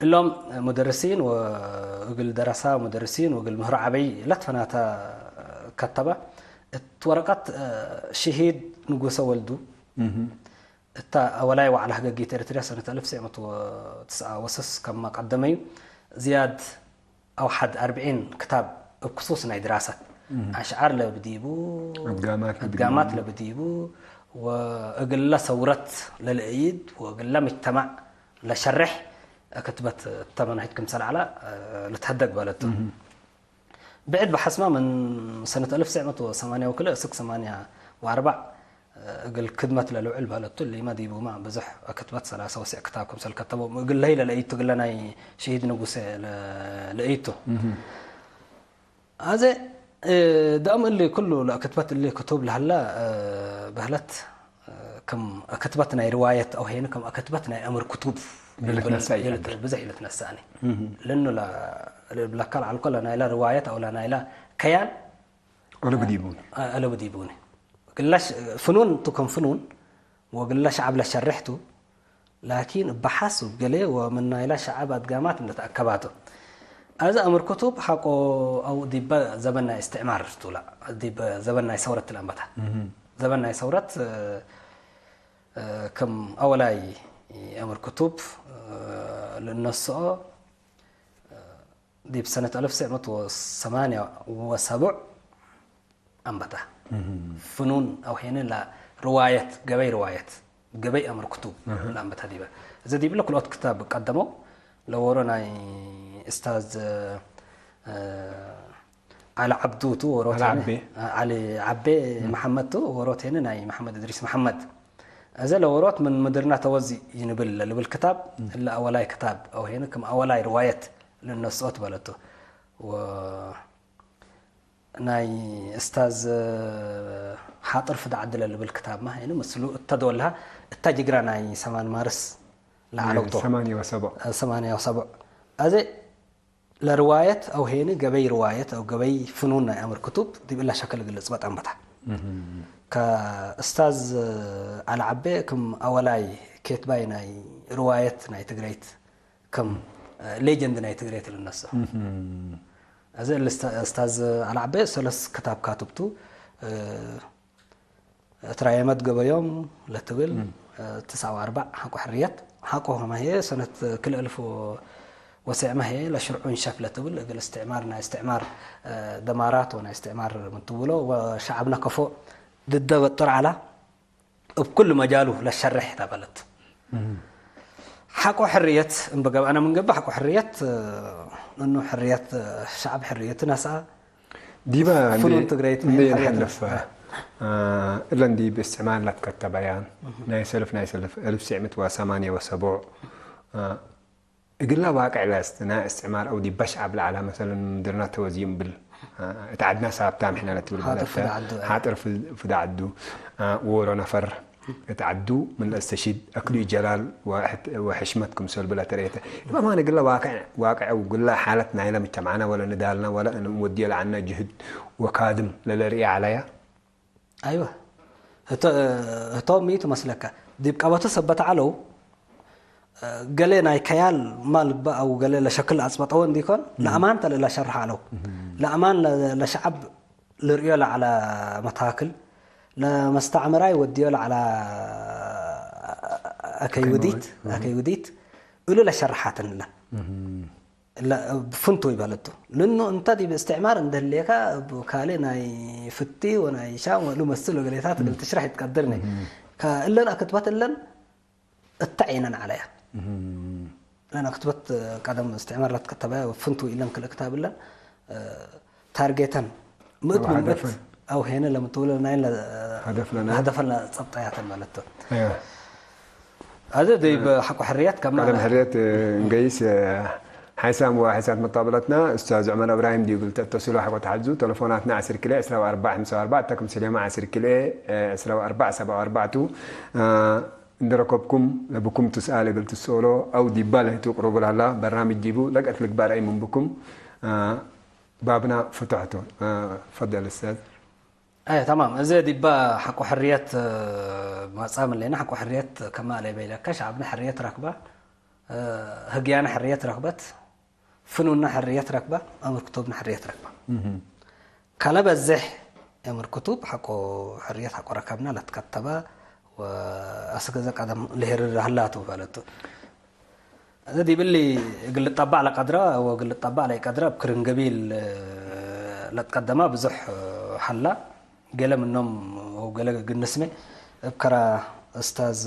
እሎም መደርሲን ወእግል ደረሳ መደርሲን ወእግል ምህሮ ዐበይ ለትፈናተ ከተበ። እት ወረቀት፣ እ፣ ሽሂድ ንጉሰ ወልዱ እህም። እተ አወላይ ወዐለ ህገጊት ኤረትርያ ሰነት አልፍ ወትስዕ ሚእት ወትስዓ ወስስ ከመ ቀደመዩ ዝያድ አው ሐድ አርብዒን ክታብ እብ ክሱስ ናይ ድራሰት። እህ። አሽዓር ለብዲቡ፣ አድጋማት ለብዲቡ። አድጋማት ለብዲቡ፣ ወእግለ ሰውረት ለልአይድ ወእግለ ምጅተማዕ ለሸሬሕ ክትበት እተ መናህጅ ክምሰል ዐለ ልትሀደግ በለቱ። እህ። ብዕድ በሐስመ ምን ሰነት አልፍ ወትስዕ ሚእት ወሰማንያ ወክልኤ እስክ ሰማንያ ወአርበዕ እግል ክድመት ለልውዕል በህለቱ፣ እሊመ ዲቡመ ብዙሕ አክትበት ሰላሰ ወስዕ ክታብ ክምሰል ከተቦም እግል ለህይ ለለኢቱ፣ እግለ ናይ ሽሂድ ንጉሴ ለ-፣ ለኢቱ። እህ። አዜ፣ እ፣ ደአም እሊ ኩሉ ለአክትበት እሊ ክቱብ ለሀለ፣ እ፣ በህለት፣ እ፣ ክም አክትበት ናይ ርዋየት አው ሄነ ክም አክትበት ናይ አምር ክቱብ ልትነሳ ይብል፣ ይቀድር። ብዙሕ ልትነሳኒ። እህ። ለእኑ ለ-፣ ለብለካ ለዐልኮ ለናይለ ርዋየት አው ለናይለ ከያን አለቡ ዲቡኒ። አ-፣ አለቡ ዲቡኒ። ግላሽ ፍኑን ቱ ክም ፍኑን ወግላ ሸዐብ ለሸርሕ ቱ፣ ላኪን እብ ሐስ እብ ገሌ ወምን ናይላ ሸዐብ አድጋማት እንደ ተአከባቱ። አዚ አምር ክቱብ ሐቆ አው ዲበ ዘበን ናይ እስትዕማር ቱ ላ፣ ዲበ ዘበን ናይ ሰውረት ለአንበታ። እህ። ዘበን ናይ ሰውረት፣ እ፣ እ፣ ክም አወላይ አምር ክቱብ፣ እ፣ ልነስኦ፣ እ፣ ዲብ ሰነት አልፍ ወትስዕ ሚእት ወሰማንያ ወሰቡዕ አንበታ። እህ። ፍኑን አው ሄነ ለርዋየት፣ ገበይ ርዋየት፣ ገበይ አምር ክቱብ እህ። ለአንበታ ዲበ። እዚ ዲብለ ክልኦት ክታብ ቀደመው ለወሮ ናይ እስታዝ፣ እ፣ ዐሊ ዐብዱ ቱ ወሮት ዐሊ ሄነ፣ ዐቤ። እ፣ ዐሊ ዐቤ እህ። መሐመድ ቱ ወሮት ሄነ ናይ መሐመድ እድሪስ መሐመድ። እዚ ለወሮት ምን ምድርና ተወዚ ይንብል ለልብል ክታብ፣ እህ። እለ አወላይ ክታብ አው ሄነ ክም አወላይ ርዋየት ልነስኦት በለቱ። ወ-፣ ናይ እስታዝ ሓጥር ፍዳ ዓድለ ልብል ክታብመ፣ ሄኒ ምስሉ እተ ዶልሃ እተ ጅግራ ናይ ሰማን ማርስ ለዐለው ቶም። ሰማንያ ወሰቡዕ። ሰማንያ ወሰቡዕ። አዜ ለርዋየት አው ሄኒ ገበይ ርዋየት አው ገበይ ፍኑን ናይ አምር ክቱብ ዲብ እለ ሸክል እግል ልጽበጥ አንበታ። እህም። ከእስታዝ ዐሊ ዐቤ ክም አወላይ ኬትባይ ናይ ርዋየት ናይ ትግረይት ክም ሌጀንድ ናይ ትግሬ ትልነሰ። እህም። እዚ እሊ እስታ-፣ እስታዝ አልዓቤ ሰለስ ክታብ ካትብቱ፣ እ፣ እትራየመት ገበዮም ለትብል፣ እም። ትስዓ ወአርበዕ ሐቆ ሕርየት፣ ሐቆ ሀመ ህዬ ሰነት ክልኤ እልፍ ወስዕመ ህዬ ለሽርዑ እንሸፍ ለትብል እግል እስትዕማር ናይ እስትዕማር ደማራት ወናይ እስትዕማር ምን ትብሎ ወሸዐብነ ከፎ ድደ በጥር ዐላ። እብ ኩሉ መጃሉ ለሸሬሕ ተ በለት። ሐቆ ሕርየት እምበ ገብአነ ምን ገብእ ሐቆ ሕርየት እኑ ሕርየት ሸዐብ ሕርየት ነስአ። ዲበ ፍኑን እንዴ ትግረይት እንዴ ምን ሐርየት ነሐልፍ፣ ነስአ። አ፣ እለን ዲብ እስትዕማር ለትከተበያ ናይ ሰልፍ ናይ ሰልፍ እልፍ ትስዕ ምእት ወሰማንየ ወሰቡዕ፣ አ፣ እግለ ዋቅዕ ለእስትናእ እስትዕማር አው ዲብ በሽዓብ ለዐለ መሰለን ምድርና ተወዝዩ እምብል፣ አ፣ እት ዐድና ሳብታ ምሕነ ለትብል ሐጥር በለተ፣ ፍዳ ዐዱ፣ አ። ሐጥር ፍ-፣ ፍዳ ዐዱ፣ አ፣ ዎሮ ነፈር እት ዐዱ ምን ለእስተሺድ አክሉ ጀላል ወሕት-፣ ወሕሽመት ክምሰል ብለ ተርኤተ። እብ አማን እግለ ዋቅዕ፣ ዋቅዕ አው እግለ ሓለት ናይለ ምጅተማዕነ ወለ ንዳልነ ወለ እንወድዮ ለዐልነ ጅህድ ወካድም ለለርእየ ዐለየ። አይወ። ህቶ-፣ ህቶም ሚ ቱ መስለከ? ዲብ ቀበቱ ሰበት ዐለው፣ ገሌ ናይ ከያል ማ ልግበእ አው ገሌ ለሸክል አጽበጠወ እንዲኮን፣ ለአማን ተ ለሸርሐ ዐለው። ለአማን ለ-፣ ለሸዐብ ልርእዮ ለዐለ መታክል፣ ለመስተዕምራይ ወድዮ ለዐለ አከይ አከይ ውዲት፣ መ-፣ አከይ ውዲት፣ እሉ ለሸርሐትንለ። ለ-፣ ፍንቱይ በለቱ። ልኑ እንተ ዲብ እስትዕማር እንደ ህሌከ፣ እብ ካልእ ናይ ፍቲ ወናይ ሻም ወእሉ መስል ወገሌታት እግል ትሽረሕ ይትቀድርኒ። ከእለን አክትበት እለን እተ ዔነን ዐለያ። እለን አክትበት ቀደም እስትዕማር ለትከተበ ፍንቱይ እለን ክልእ ክታብ እለን፣ እ፣ ታርጌተን ምእት አው ምን ምእት ሀደፈን። አው ሄነ ለምትውለ ናይን ለ-፣ ሀደፍ ለና። ሀደፈን ለጸብጠያተን ማለት ቱ። አየ። አዜ ደይብ ሐቆ ሕርየት ከማ ቀደም ለ- ሕርየት እንገይስ፣ ሓይሳም ወሓይሳት መጣበለትና ኡስታዝ ዑመር እብራሂም ዲብ ልተእተስሎ ሐቆ ተሐዙ። ተለፎናትና ዐስር ክልኤ ዕስራ ወአርባዕ ሐምሳ ወአርባዕ፣ እተ ክምሰል ዮመ ዐስር ክልኤ ዕስራ ወአርባዕ ሰብዓ ወአርባዕቱ፣ አ፣ እንደ ረከብኩም ለብኩም ትስአል እግል ትስአሎ አው ዲባ ለህቱ ቅሩብ ለህላ በርናምጅ ዲቡ ለቀት ልግባር አይ ምን ብኩም፣ አ፣ ባብና ፍቱሕ ቱ። አ፣ ፈደል ኡስታዝ። አየ፣ ተማም። እዘ ዲባ ሐቆ ሕርየት፣ እ፣ መጻም እሌነ። ሐቆ ሕርየት ከመ አለይ በይለከ፣ ሸዐብነ ሕርየት ረክበ፣ እ፣ ህግያነ ሕርየት ረክበት፣ ፍኑነ ሕርየት ረክበ፣ አምር ክቱብነ ሕርየት ረክበ። እህ። ከለ በዝሕ አምር ክቱብ ሐቆ ሕርየት ሐቆ ረከብነ ለትከተበ ወአስክ እዘ ቀደም ልሄርር ሀላቱ በለቱ። እዘ ዲብሊ እግል ልጠባዕ ለቀድረ ወእግል ልጠባዕ ለኢቀድረ እብ ክርን ገቢል ለትቀደመ ብዙሕ ሀላ። ገሌ ምኖም ወገሌ እግል ንስሜ፣ እብ ከረ እስታዝ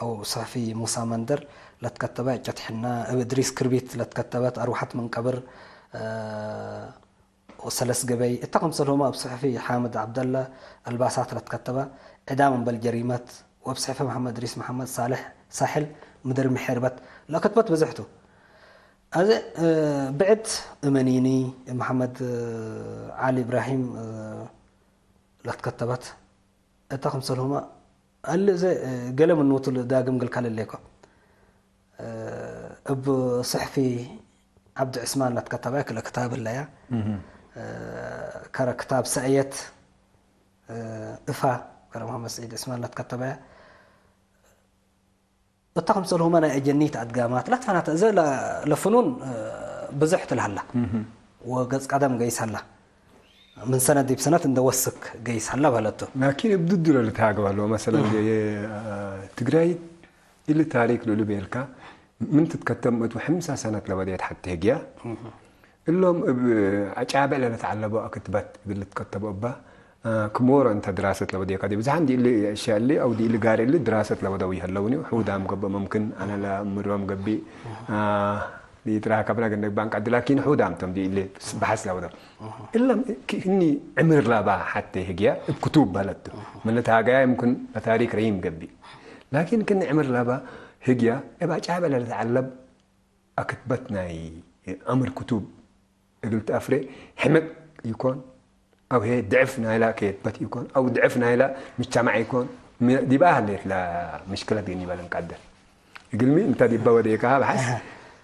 አው ሰሕፊ ሙሳ መንደር ለትከተበ እጨት ሕነ፣ እብ እድሪስ ክርቢት ለትከተበት አርወሐት ምን ቀብር፣ ወሰለስ ገበይ፣ እተ ክምሰልሁመ እብ ሰሕፊ ሓምድ ዐብደለ አልባሳት ለትከተበ ዕዳም እምበል ጀሪመት፣ ወእብ ሰሕፊ መሐመድ እድሪስ መሐመድ ሳልሕ ሳሕል ምድር ምሔርበት ለክትበት ብዝሕ ቱ። አዜ፣ እ፣ ብዕድ እመኒኒ መሐመድ፣ እ፣ ዐሊ እብራሂም፣ እ፣ ለትከተበት እተ ክምሰልሁመ እሊ እዘ፣ እ፣ ገሌ ምኑ ቱ ዳግም ግልካ ለሌኮ። እ፣ እብ ሰሕፊ ዐብዱ ዕስማን ለትከተበ ክልኤ ክታብ ህለያ። እህ። እ፣ ከረ ክታብ ሰእየት፣ እ፣ እፋ፣ ከረ መሐመድ ሰዒድ ዕስማን ለትከተበ። እተ ክምሰልሁመ ናይ አጀኒት አድጋማት ለትፈናተ እዘ ለ-፣ ለፍኑን፣ እ፣ ብዝሕ ትልሀላ። እህ። ወገጽ ቀደም ገይስ ሀላ። ምን ሰነት ዲብ ሰነት እንደ ወስክ ገይስ ሀላ በለቱ። ላኪን እብ ድዱ ለልትሃገብ ሀሎ። መሰለን፣ እህ። የ-፣ ትግራይ እሊ ታሪክ ልእሉ ቤልካ፣ ምን ትትከተም እቱ ሐምሳ ሰነት ለበዴት ሐቴ ህግያ፣ እህ። እሎም እብ አጫብዕ ለልትዐለቦ አክትበት እግል ልትከተቦ እባ፣ አ፣ ክሞሮ እንተ ድራሰት ለበዴካ ዲብ ብዝሓም ዲእሊ አሽያእ እሊ አው ዲእሊ ጋር እሊ ድራሰት ለበደው ይሀለውኒ። ሑዳም ገብእ፣ ሙምክን አነ ለእምሮም ገብእ፣ አ፣ ሊትራከብነ ግንባን ቀድ፣ ላኪን ሑዳም ቶም ዲእሊ በሐስ ለበደው። እሎም ክእኒ ዕምር ለባ ሐቴ ህግያ እብ ክቱብ በለቱ። ምን ልትሃገያ ይምክን ለታሪክ ረሂም ገብእ። ላኪን ክእኒ ዕምር ለባ ህግያ እብ አጫብዕ ለልትዐለብ አክትበት ናይ አምር ክቱብ እግል ተአፍሬ ሕምቅ ኢኮን፣ አው ህዬ ድዕፍ ናይላ ከየትበት ኢኮን፣ አው ድዕፍ ናይላ ምጅተማዕ ኢኮን፣ ሚ-፣ ዲብአ ህሌት ለምሽክለት ገኒ በል እንቀድር። እግልሚ እንተ ዲበ ወዴካሃ በሐስ፣ አሀ።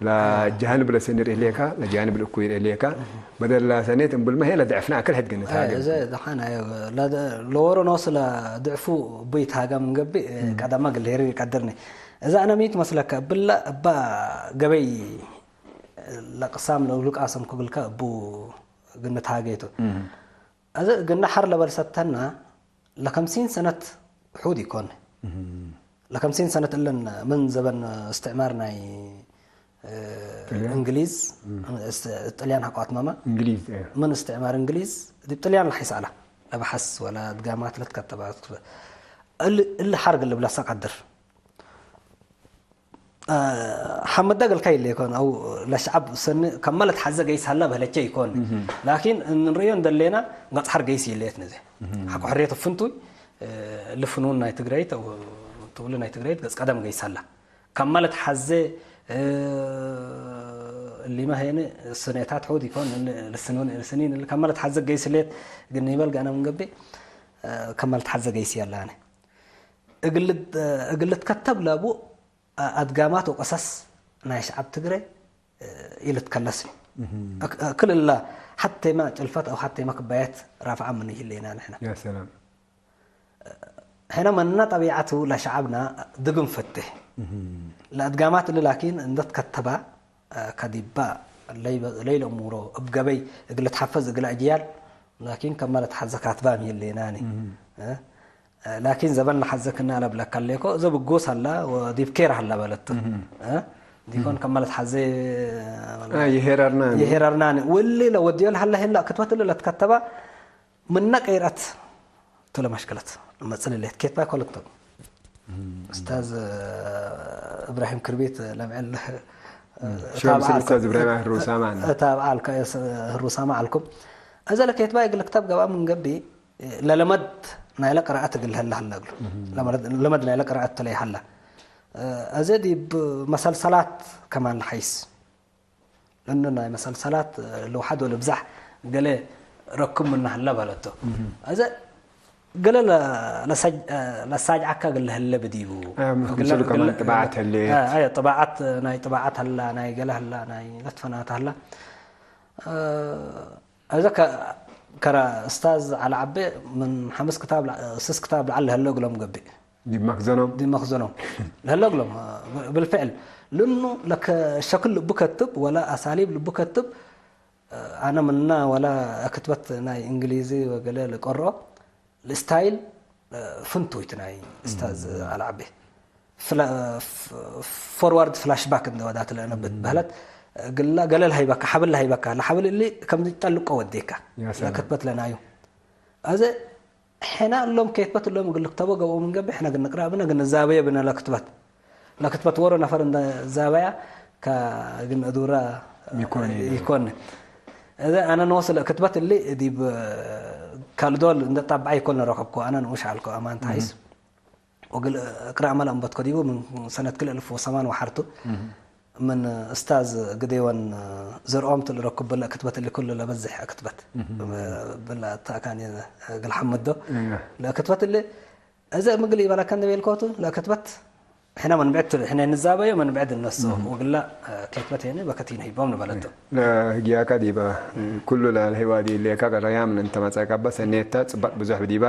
ለጃንብ ለሰኒ ርኢሌካ፣ ለጃንብ ለእኩይ ርኢሌካ፣ በደል ለሰኔት እምብልመ ህዬ ለድዕፍነ አክል ሕድ ገኒ ታገ። እዘ ደሓን አዮ፣ ለደ-፣ ለወሮ ኖስ ለድዕፉ እቡ ይትሃገ ምን ገብእ፣ እም። ቀደመ እግል ሄሪ ይቀድርኒ። እዘ አነ ሚ ትመስለከ፣ እብለ እባ ገበይ ለቅሳም ለእሉ ቃሰምኩ እግልከ እቡ ግንት ሃጌቱ። እህ። አዜ እግነ ሐር ለበልሰተና ለከምሲን ሰነት ሑድ ኢኮን። እህ። ለከምሲን ሰነት እለን ምን ዘበን እስትዕማር ናይ፣ እ፣ ጥልያን? እንግሊዝ፣ እም። እስ-፣ ጥልያን ሐቆ አትመመ። እንግሊዝ፣ እ። ምን እስትዕማር እንግሊዝ ዲብ ጥልያን ለሐይስ ዐለ። ለበሐስ ወለ ድጋማት ለትከተበ። እል-፣ እሊ ሐርግ ልብለሰ ቀድር። እ፣ ሐመደ ገልካ ይሌኮን አው ለሸዐብ ሰኒ ከመ ለትሐዘ ገይስ ሀላ በህለቼ ኢኮን። እህ። ላኪን እንርእዮ እንደሌና ገጽ ሐር ገይስ ይሌት ነዜ። እህ። ሐቆ ሕርየት ፍንቱይ፣ እ፣ እሊ ፍኑን ናይ ትግረይት አው ትውል ናይ ትግረይት ገጽ ቀደም ገይስ ሀላ። ከመ ለትሐዜ፣ እ፣ እሊመ ሄነ ስኔታት ሑድ ኢኮን፣ እሊ ልስኑን፣ ልስኒን እሊ ከመ ለትሐዜ ገይስ ሌት ግን ይበል ገአነ ምን ገብእ፣ እ፣ ከመ ለትሐዜ ገይስ ያላነ። እግል፣ እግል ልትከተብ ለቡ፣ አ-፣ አድጋማት ወቀሰስ ናይ ሸዐብ ትግረ፣ እ፣ ኢልትከለስኒ። እህ። እክ-፣ ክል እለ ሐቴመ ጭልፈት አው ሐቴመ ክባየት ራፍዐ ምን ይህሌና ንሕነ። ያ ሰላም። ሕነ መነ ጠቢዐቱ ለሸዐብና ድግም ፈቴ። እህ። ለአድጋማት እሊ ላኪን እንደ ትከተባ፣ አ፣ ከዲባ ለይበ-፣ ለይለእሙሮ እብ ገበይ እግል ልትሐፈዝ እግለ አጅያል ላኪን ከመ ለትሐዘ ካትባም ይህሌናኒ። እህ። እ? ላኪን ዘበን ለሐዘ ክና ለብለከ ሌኮ፣ እዘ ብጎስ ሀላ ወዲብ ኬር ሀላ በለቱ። እህ። እ? ዲኮን እህ። ከመ ለትሐዜ አ፣ ይሄረርናኒ። ይሄረርናኒ። ወሊ ለወድዮ ለሀለ ሄላ ክትበት እሊ ለትከተባ ምነ ቀይረት ቱ ለመሽክለት መጽእ ሌት ኬት ባይ ኮልክቶም። እህ። ኡስታዝ እብራሂም ክርቢት ለምዕል እህ። ሸምስ እታብዐ ኡስታዝ እብራሂም ህሩሳማ አለ። እታብዐ አልከ-፣ ህሩሳማ አልኩም። እዘ ለኬት ባይ እግል ክተብ ገብአ ምን ገብእ፣ ለለመድ ናይለ ቅራአት እግል ለሀለ ሀለ እግሉ። እህ። ለመድ፣ ለመድ ናይለ ቅራአት ቱ ለይሀለ። እ፣ አዜ ዲብ መሰልሰላት ከማን ለሐይስ። ለእኑ ናይ መሰልሰላት፣ እ፣ ልውሐድ ወልብዛሕ ገሌ ረክብ ምነ ሀለ በለቶ። እህ። አዜ ገሌ ለ-፣ ለሰጅ-፣ እ፣ ለሳጅዐከ እግል ለሀለ ብዲቡ። አይ፣ እግለ-፣ ክምሰሉ ከማን እግለ-፣ ጥባዓት ሀሌት። አ፣ አይ፣ ጥባዓት፣ ናይ ጥባዓት ሀላ፣ ናይ ገሌ ሀላ፣ ናይ ለትፈናተ ሀላ። እ፣ አዜ ከ-፣ ከረ እስታዝ ዐሊ ዐቤ ምን ሐምስ ክታብ ለ-፣ ስስ ክታብ ለዐል ለሀለ እግሎም ገብእ። ዲብ መክዘኖም? ዲብ መክዘኖም። ለሀለ እግሎም፣ ብልፍዕል። ልኑ ለከ ሸክል ልቡ ከትብ ወለ አሳሊብ ልቡ ከትብ፣ አነ ምነ ወለ ክትበት ናይ እንግሊዚ ወገሌ ልቀርኦ፣ ለስታይል ፍንቱይት ናይ እስታዝ እም። ዐሊ ዐቤ። ፍላ-፣ ፍ-፣ ፎርዋርድ ፍላሽባክ እንደ ወዳት ለእነ እም። በህለት፣ እግላ ገለ ለሀይበካ፣ ሐብል ለሀይበካ፣ ለሐብል እሊ ከም ጠልቆ ወዴካ። ያ ሰላም። ለክትበት ለናዩ። አዜ ሕነ እሎም ኬትበት እሎም እግል ልክተቦ ገብኦ ምን ገብእ፣ ሕነ እግል ንቅረእ ብነ፣ እግል ንዛበየ ብነ ለክትበት። ለክትበት ዎሮ ነፈር እንደ ዛበያ፣ ከእግል ንእዱረ ኢኮን። ኢኮን። እዘ አነ ኖስ ለክትበት እሊ ዲብ ካልዶል እንደ ጣብዐ ኢኮን ለረከብኮ፣ አነ ንኡሽ ዐልኮ አማን እህ። ተሐይስ። ወእግል እቅረእ መ ለአንበትኮ ዲቡ ምን ሰነት ክልኤ እልፍ ወሰማን ወሐርቱ እህ። ምን እስታዝ ግዴወን ዘርኦም ቱ ልረክብ ብለ ክትበት እሊ ኩሉ ለበዝሕ ክትበት እህ። ብለ አታካን እግል ሐምዶ እህ። ለክትበት እሊ እዘ ምግል ኢበለከ እንደ ቤልኮቱ ለክትበት ሕነ መንብዕድ ቱ-፣ ሕነ ንዛበዮ መንብዕድ እነስኦ እህ። ወግላ ክትበት ሄነ በከት ኢነህይቦም ንበለቱ። ለህግያካ ዲበ ኩሉ ለህዋዲ ሌካ ቀረያ ምን እንተ መጸቀበ ሰኔታ ጽባጥ ብዙሕ ብዲባ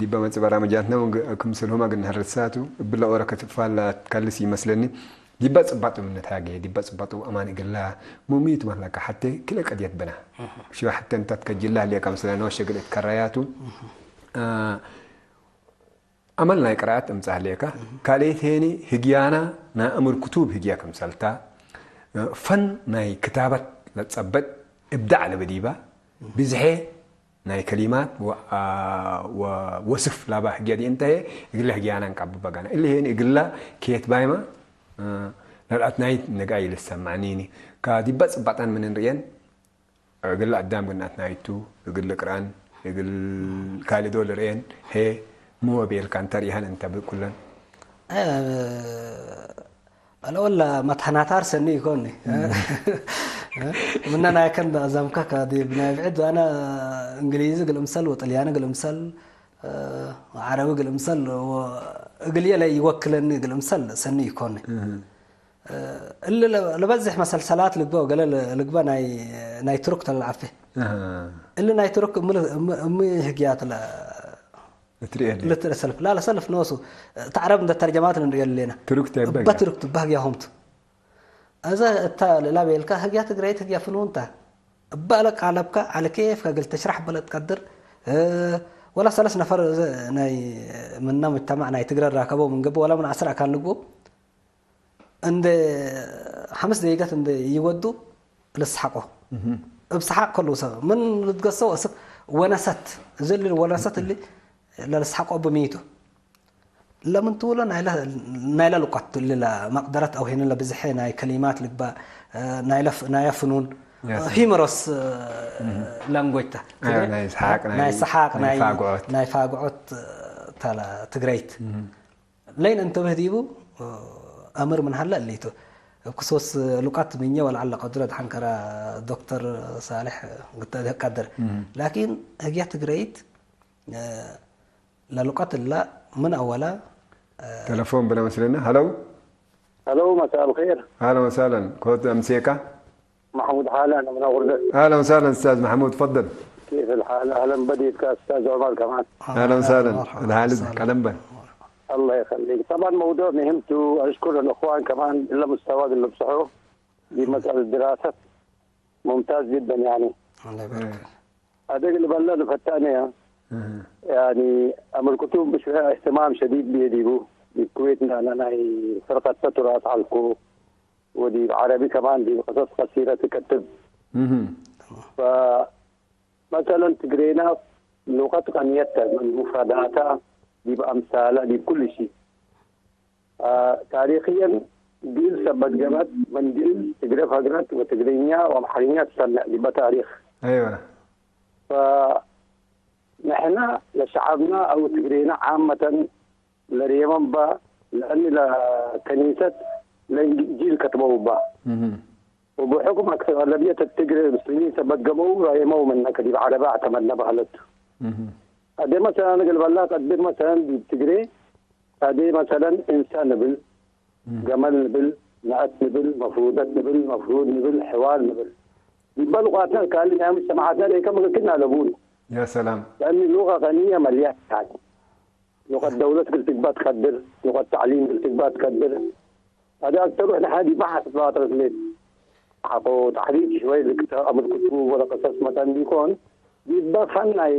ዲበ መጽእ በራመጃትነ ክምስልሁመ እግል ነሐርሳቱ እብለ ኦረ ከትፋላ ትከልስ ይመስለኒ። ዲበ ጽባጡ ምን ነትሃጌ፣ ዲበ ጽባጡ አማን እግላ ሙሚት ማለካ ሐቴ ክለ ቀድየት ብና። እህ። ሽወ ሐቴ እንተ ትከጅላ ህሌ ከምስለ ኖሸ እግል እትከረያቱ። እህ። አ፣ አመል ናይ ቅራአት እምጸእ ህሌከ፣ እህ። ካልኤት ሄኒ ህግያና ናይ አምር ክቱብ ህግያ ክምሰልታ፣ ፈን ናይ ክታበት ለጸበጥ እብዳዕ ለበዲባ፣ እህ። ብዝሔ ናይ ከሊማት ወ-፣ አ-፣ ወ-፣ ወስፍ ላባ ህግየ ዲእንተ ህዬ እግለ ህግያና እንቀብበ ጋና። እሊ ሄን እግላ ኬት ባይመ፣ አ፣ ለልአትናይት ነጋይ ልሰማዕኒኒ። ከዲበ ጽባጣን ምን እንርእየን፣ እግለ አዳም ግን አትናይቱ፣ እግል ልቅራን፣ እግል ካልዶ ልርእየን፣ ሄ፣ ሚ ወቤልካ እንተ ርኢሀን እንተ ብኩለን። አ፣ አለወላ መትሐናታር ሰኒ ኢኮኒ። እም። ምነ ናይ ከን አዛምከ ከዲብ ናይ ብዕድ አነ እንግሊዚ እግል እምሰል ወጥልያኒ እግል እምሰል፣ እ፣ ወዐረቢ እግል እምሰል ወእግልዬ ለኢወክለኒ እግል እምሰል ሰኒ ኢኮኒ። እህ። እ፣ እሊ ለ-፣ ለበዝሕ መሰልሰላት ልግበእ ወገሌ ለ-፣ ልግበእ ናይ፣ ናይ ቱርክ ተለልዐፌ። እህ። እሊ ናይ ቱርክ እም ል-፣ እም፣ እም ህግያት ለ-፣ እትርኤ ህሌት። ልትርኤ ሰልፍ። ላ፣ ለሰልፍ ኖሱ። እት ዐረብ እንደ ተርጀማት ንርእዮ ህሌና። ትሩክ ተ እበ ህግያት። ትሩክ ትበ ህግያሆም ቱ። እዘ እተ ለላ ቤልካ ህግያ ትግረይት ህግያ ፍኑን ተ። እበ ለቃለብካ ዐለ ኬፍከ እግል ትሽራሕ በለ ትቀድር። እ፣ ወላ ሰለስ ነፈር እዘ ናይ ምነ ሙጅተማዕ ናይ ትግረ ራከበው ምን ገብእ፣ ወላ ምን ዐስር አካን ልግበው፣ እንዴ ሐምስ ደቂቀት እንዴ ኢወዱ ልስሐቆ። እብ ሰሓቅ ከሉ ሰብ ምን ልትገሰው እስክ ወነሰት፣ እዘ እሊ ወነሰት እሊ ለልስሐቆ እብ ሚቱ። ለምን ትብሎ ናይለ፣ ናይለ ልቆት እሊ ለመቅደረት አው ሄነ ለብዝሐ ናይ ከሊማት ልግባእ፣ ናይለ ፍ-፣ ናየ ፍኑን፣ ያ ሰላም። ሂመሮስ ላንጎጅ ተ። አዮ፣ ትግረ ናይ ሰሓቅ፣ ናይ ናይ ሰሓቅ፣ ናይ ናይ ፋግዖት። ናይ ፋግዖት ተለ ትግረይት። ለይን እንተብህ ዲቡ አምር ምን ሀለ እሊቱ። እብ ክሱስ ሉቀት ምኘ ወለዐለ ቀድሮ ደሐን ከረ ዶክተር ሳልሕ ግተ ቀድር። ላኪን ህግየ ትግረይት ለሉቀት እለ ምን አወለ ተለፎን ብለ መስለነ። ሀለው። ሀለው፣ መሳእ አልኼር። አህለን ወሳህለን። ኮት አምሴካ። محمود حالة، أنا من أوردة. أهلًا وسهلًا أستاذ محمود، تفضل. كيف الحال؟ أهلًا بديك أستاذ عمر كمان. أهلًا وسهلًا. مرحبا. الحال وسهلًا. قلم بن. الله يخليك. طبعًا موضوع مهمته، أشكر الأخوان كمان إلا مستوى اللي بصحوه في مسألة دراسة. ممتاز جدًا يعني. الله يبارك. إيه. هذاك اللي بلغنا في الثانية. أها. يعني أمر كتب بشوية اهتمام شديد بيديبو. الكويت لنا ناي فرقة سترات على الكو. ወዲብ ዐረቢ ከማን ዲብ ቅሰስ ቀሲረ ትከትብ። እህ። ፈመሰለን ትግሬና ሉቀት ቀንየት ተ ምን ሙፍረዳታ ዲብ አምሳላ ዲብ ኩሉ ሺ። አ፣ ታሪክየን ግእዝ ሰበት ገበት ምን ግእዝ ትግረ ፈግረት ወትግርኛ ወአምሐርኛ ትሰነዕ ዲበ ታሪክ። አይወ። ፈንሕና ለሸዐብና አው ትግሬና ዓመተን ለሬመን በ፣ ለእኒ ለከኒሰት ለእንጂል ከትበው በ። እህ። ወብሑክም አክሰር አግለብየት ትግሬ ሙስሊሚን ሰበት ገበው ራየመው ምነ ከዲብ ዐረበ አዕተመድነ በህለት። እህ። አዴ መሰለን እግል በላ ቀድር መሰለን ዲብ ትግሬ አዴ መሰለን እንሰ ንብል፣ እህ። ገመል ንብል፣ ነአት ንብል፣ መፍሩደት ንብል፣ መፍሩድ ንብል፣ ሕዋል ንብል። ዲበ ሉቃትነ ካልእ ናይ ሙጅተማዓትነ ሌከ ምክክድነ አለቡን። ያ ሰላም። ለእኒ ሉቀ ቀንየ መልያት ታይ። ሉቀት ደውለት እግል ትግባእ ትቀድር፣ ሉቀት ተዕሊም እግል ትግባእ ትቀድር። አዲ አክተሩ ሕነ ሐ ዲበ ሐሰት ባጥረት ሌት ሐቆ ተሕሪክ ሽወይ ልክተ አምር ክቱብ ወለቀሰስ መተን ቢኮን፣ ዲበ ፈን ናይ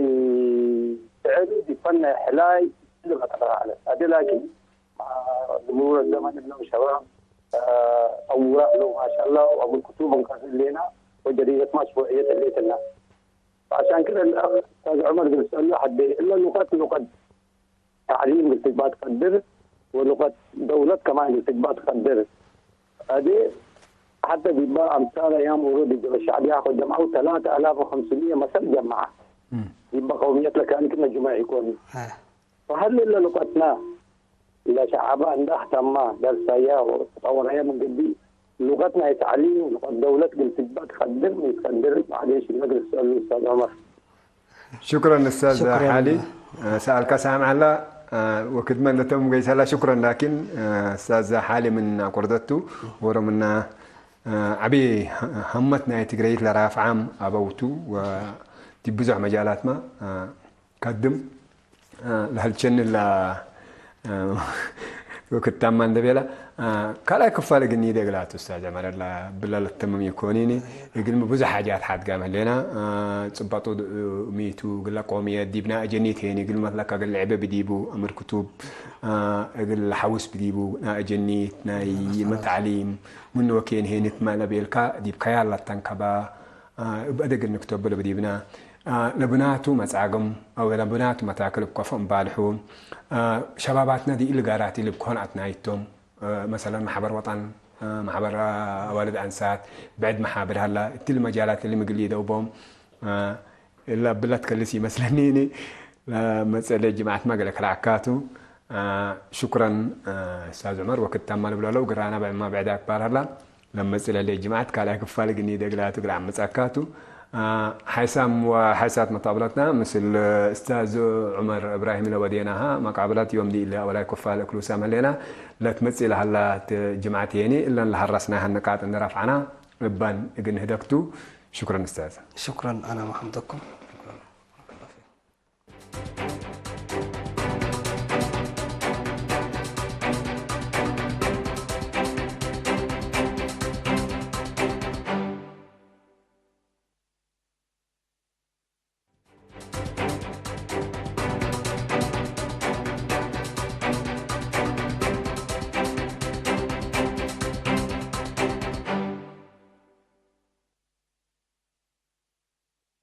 ሽዕር፣ ዲብ ፈን ናይ ሕላይ፣ እሊ መጠፈራ ዐለ። አዲ ላኪን፣ አ፣ ብምሩር ዘመን እብሎም ሸባብ፣ አ፣ ጠውራ እለው ማሻአላህ፣ ወአምር ክቱብ እንቀስ እሌና፣ ወጀሪደት ማሽሩዕየት እሌትና። ፈዐሻን ክደ ለአክ ኡስታዝ ዑመር እግል ትሰአሉ ሐዴ፣ እለ ሉቀት ሉቀት ተዕሊም እግል ትግባእ ትቀድር፣ ወሉቀት ደውለት ከማን እግል ትግባእ ትቀድር። አዜ ሐተ ዲበ አምሳል አያም ዎሮ ዲብ ጀበል ሸዕብያ ከጀምዐው ተላተ አላፍ ወክምስምየ መሰል ጀመዐ። እም። ዲበ ቀውምየት ለካን ክመ ጅሙዕ ኢኮን። አ። ፈሀል እለ ሉቀትና ለሸዐበ እንዴ አህተማ፣ ደርሰየ ወጠወረየ ምን ገብእ፣ ሉቀት ናይ ተዕሊም፣ ሉቀት ደውለት እግል ትግባእ ትቀድር ሚ ትቀድር? ባዕዴን ሽለ እግል ትሰአሉ ኡስታዝ ዑመር። ሽክረን ኡስታዝ ሹክረን። ሓሊ። ሰአልከ ሳምዕ ሀላ፣ ወክድመ ለተም ገይሰ ሀላ ሽክረን። ላኪን ኡስታዝ ሓሊ ምን አቆርደቱ ወሮ ምና ዐቢ ሀመት ናይ ትግረይት ለራፍዓም አበውቱ ወዲብ ብዙሕ መጃላትመ ከድም ለሀልቸኒ ለ ወክታማ እንዴ ቤለ፣ ካልኣይ ክፋል እግል ኒዴ እግል አቱ ኡስታዝ ዑመር፣ እለ ብለ ለተምም ኢኮኒኒ፣ እግልሚ ብዙሕ ሓጃት ሓድጋም ህሌና፣ ጽበጡ ሚቱ፣ እግለ ቆምየት ዲብ ናይ አጀኒት ሄኒ፣ እግል መትለከ እግል ልዕቤ ብዲቡ፣ አምር ክቱብ፣ እግል ለሐውስ ብዲቡ፣ ናይ አጀኒት፣ ናይ መተዕሊም፣ ምን ወኬን ሄኒት መ ለቤልካ፣ ዲብ ከያል ለተንከበ፣ አ፣ እብ አደግ እንክተብሎ ብዲብና፣ አ፣ ለብናቱ መጻግም አው ለብናቱ መታክል እብ ከፎ እምባልሑ፣ አ፣ ሸባባትና ዲእሊ ጋራት እሊ እብ ኮን አትናይቶም፣ አ፣ መሰለን መሕበር ወጠን፣ አ፣ መሕበር አዋልድ አንሳት፣ ብዕድ መሓብር ሀላ፣ እትሊ መጃላት እሊ ምግል ይደውቦም፣ አ፣ እላ ብለት ከልስ ይመስለኒ እኒ፣ ለመጽእ ለጅምዓት መግለ ከለዐካቱ። አ፣ ሹክረን፣ አ፣ ኡስታዝ ዑመር፣ ወክድ ታማ ልብሎ ለው፣ ግራና ብዕማ ብዕድ አክባር ሀላ፣ ለመጽእ ለሌ ጅምዓት ካልኣይ ክፋል እግል ኒዴ እግል አቱ እግል አምጸካቱ። አ፣ ሓይሳም ወሓይሳት መታብለትና ምስል ኡስታዝ ዑመር እብራሂም ለወዴናሃ መቃብለት ዮም ዲኢለ አወላይ ክፋል እክሉሳም ህሌና፣ ለትመጽእ ለሀላት ጅምዓት የኒ እለን ለሀረስናሀ ንቃጥ እንዴ ረፍዐና እባን እግል ንህደግቱ። ሹክረን ኡስታዝ። ሹክረን አነ መሐምደኩም።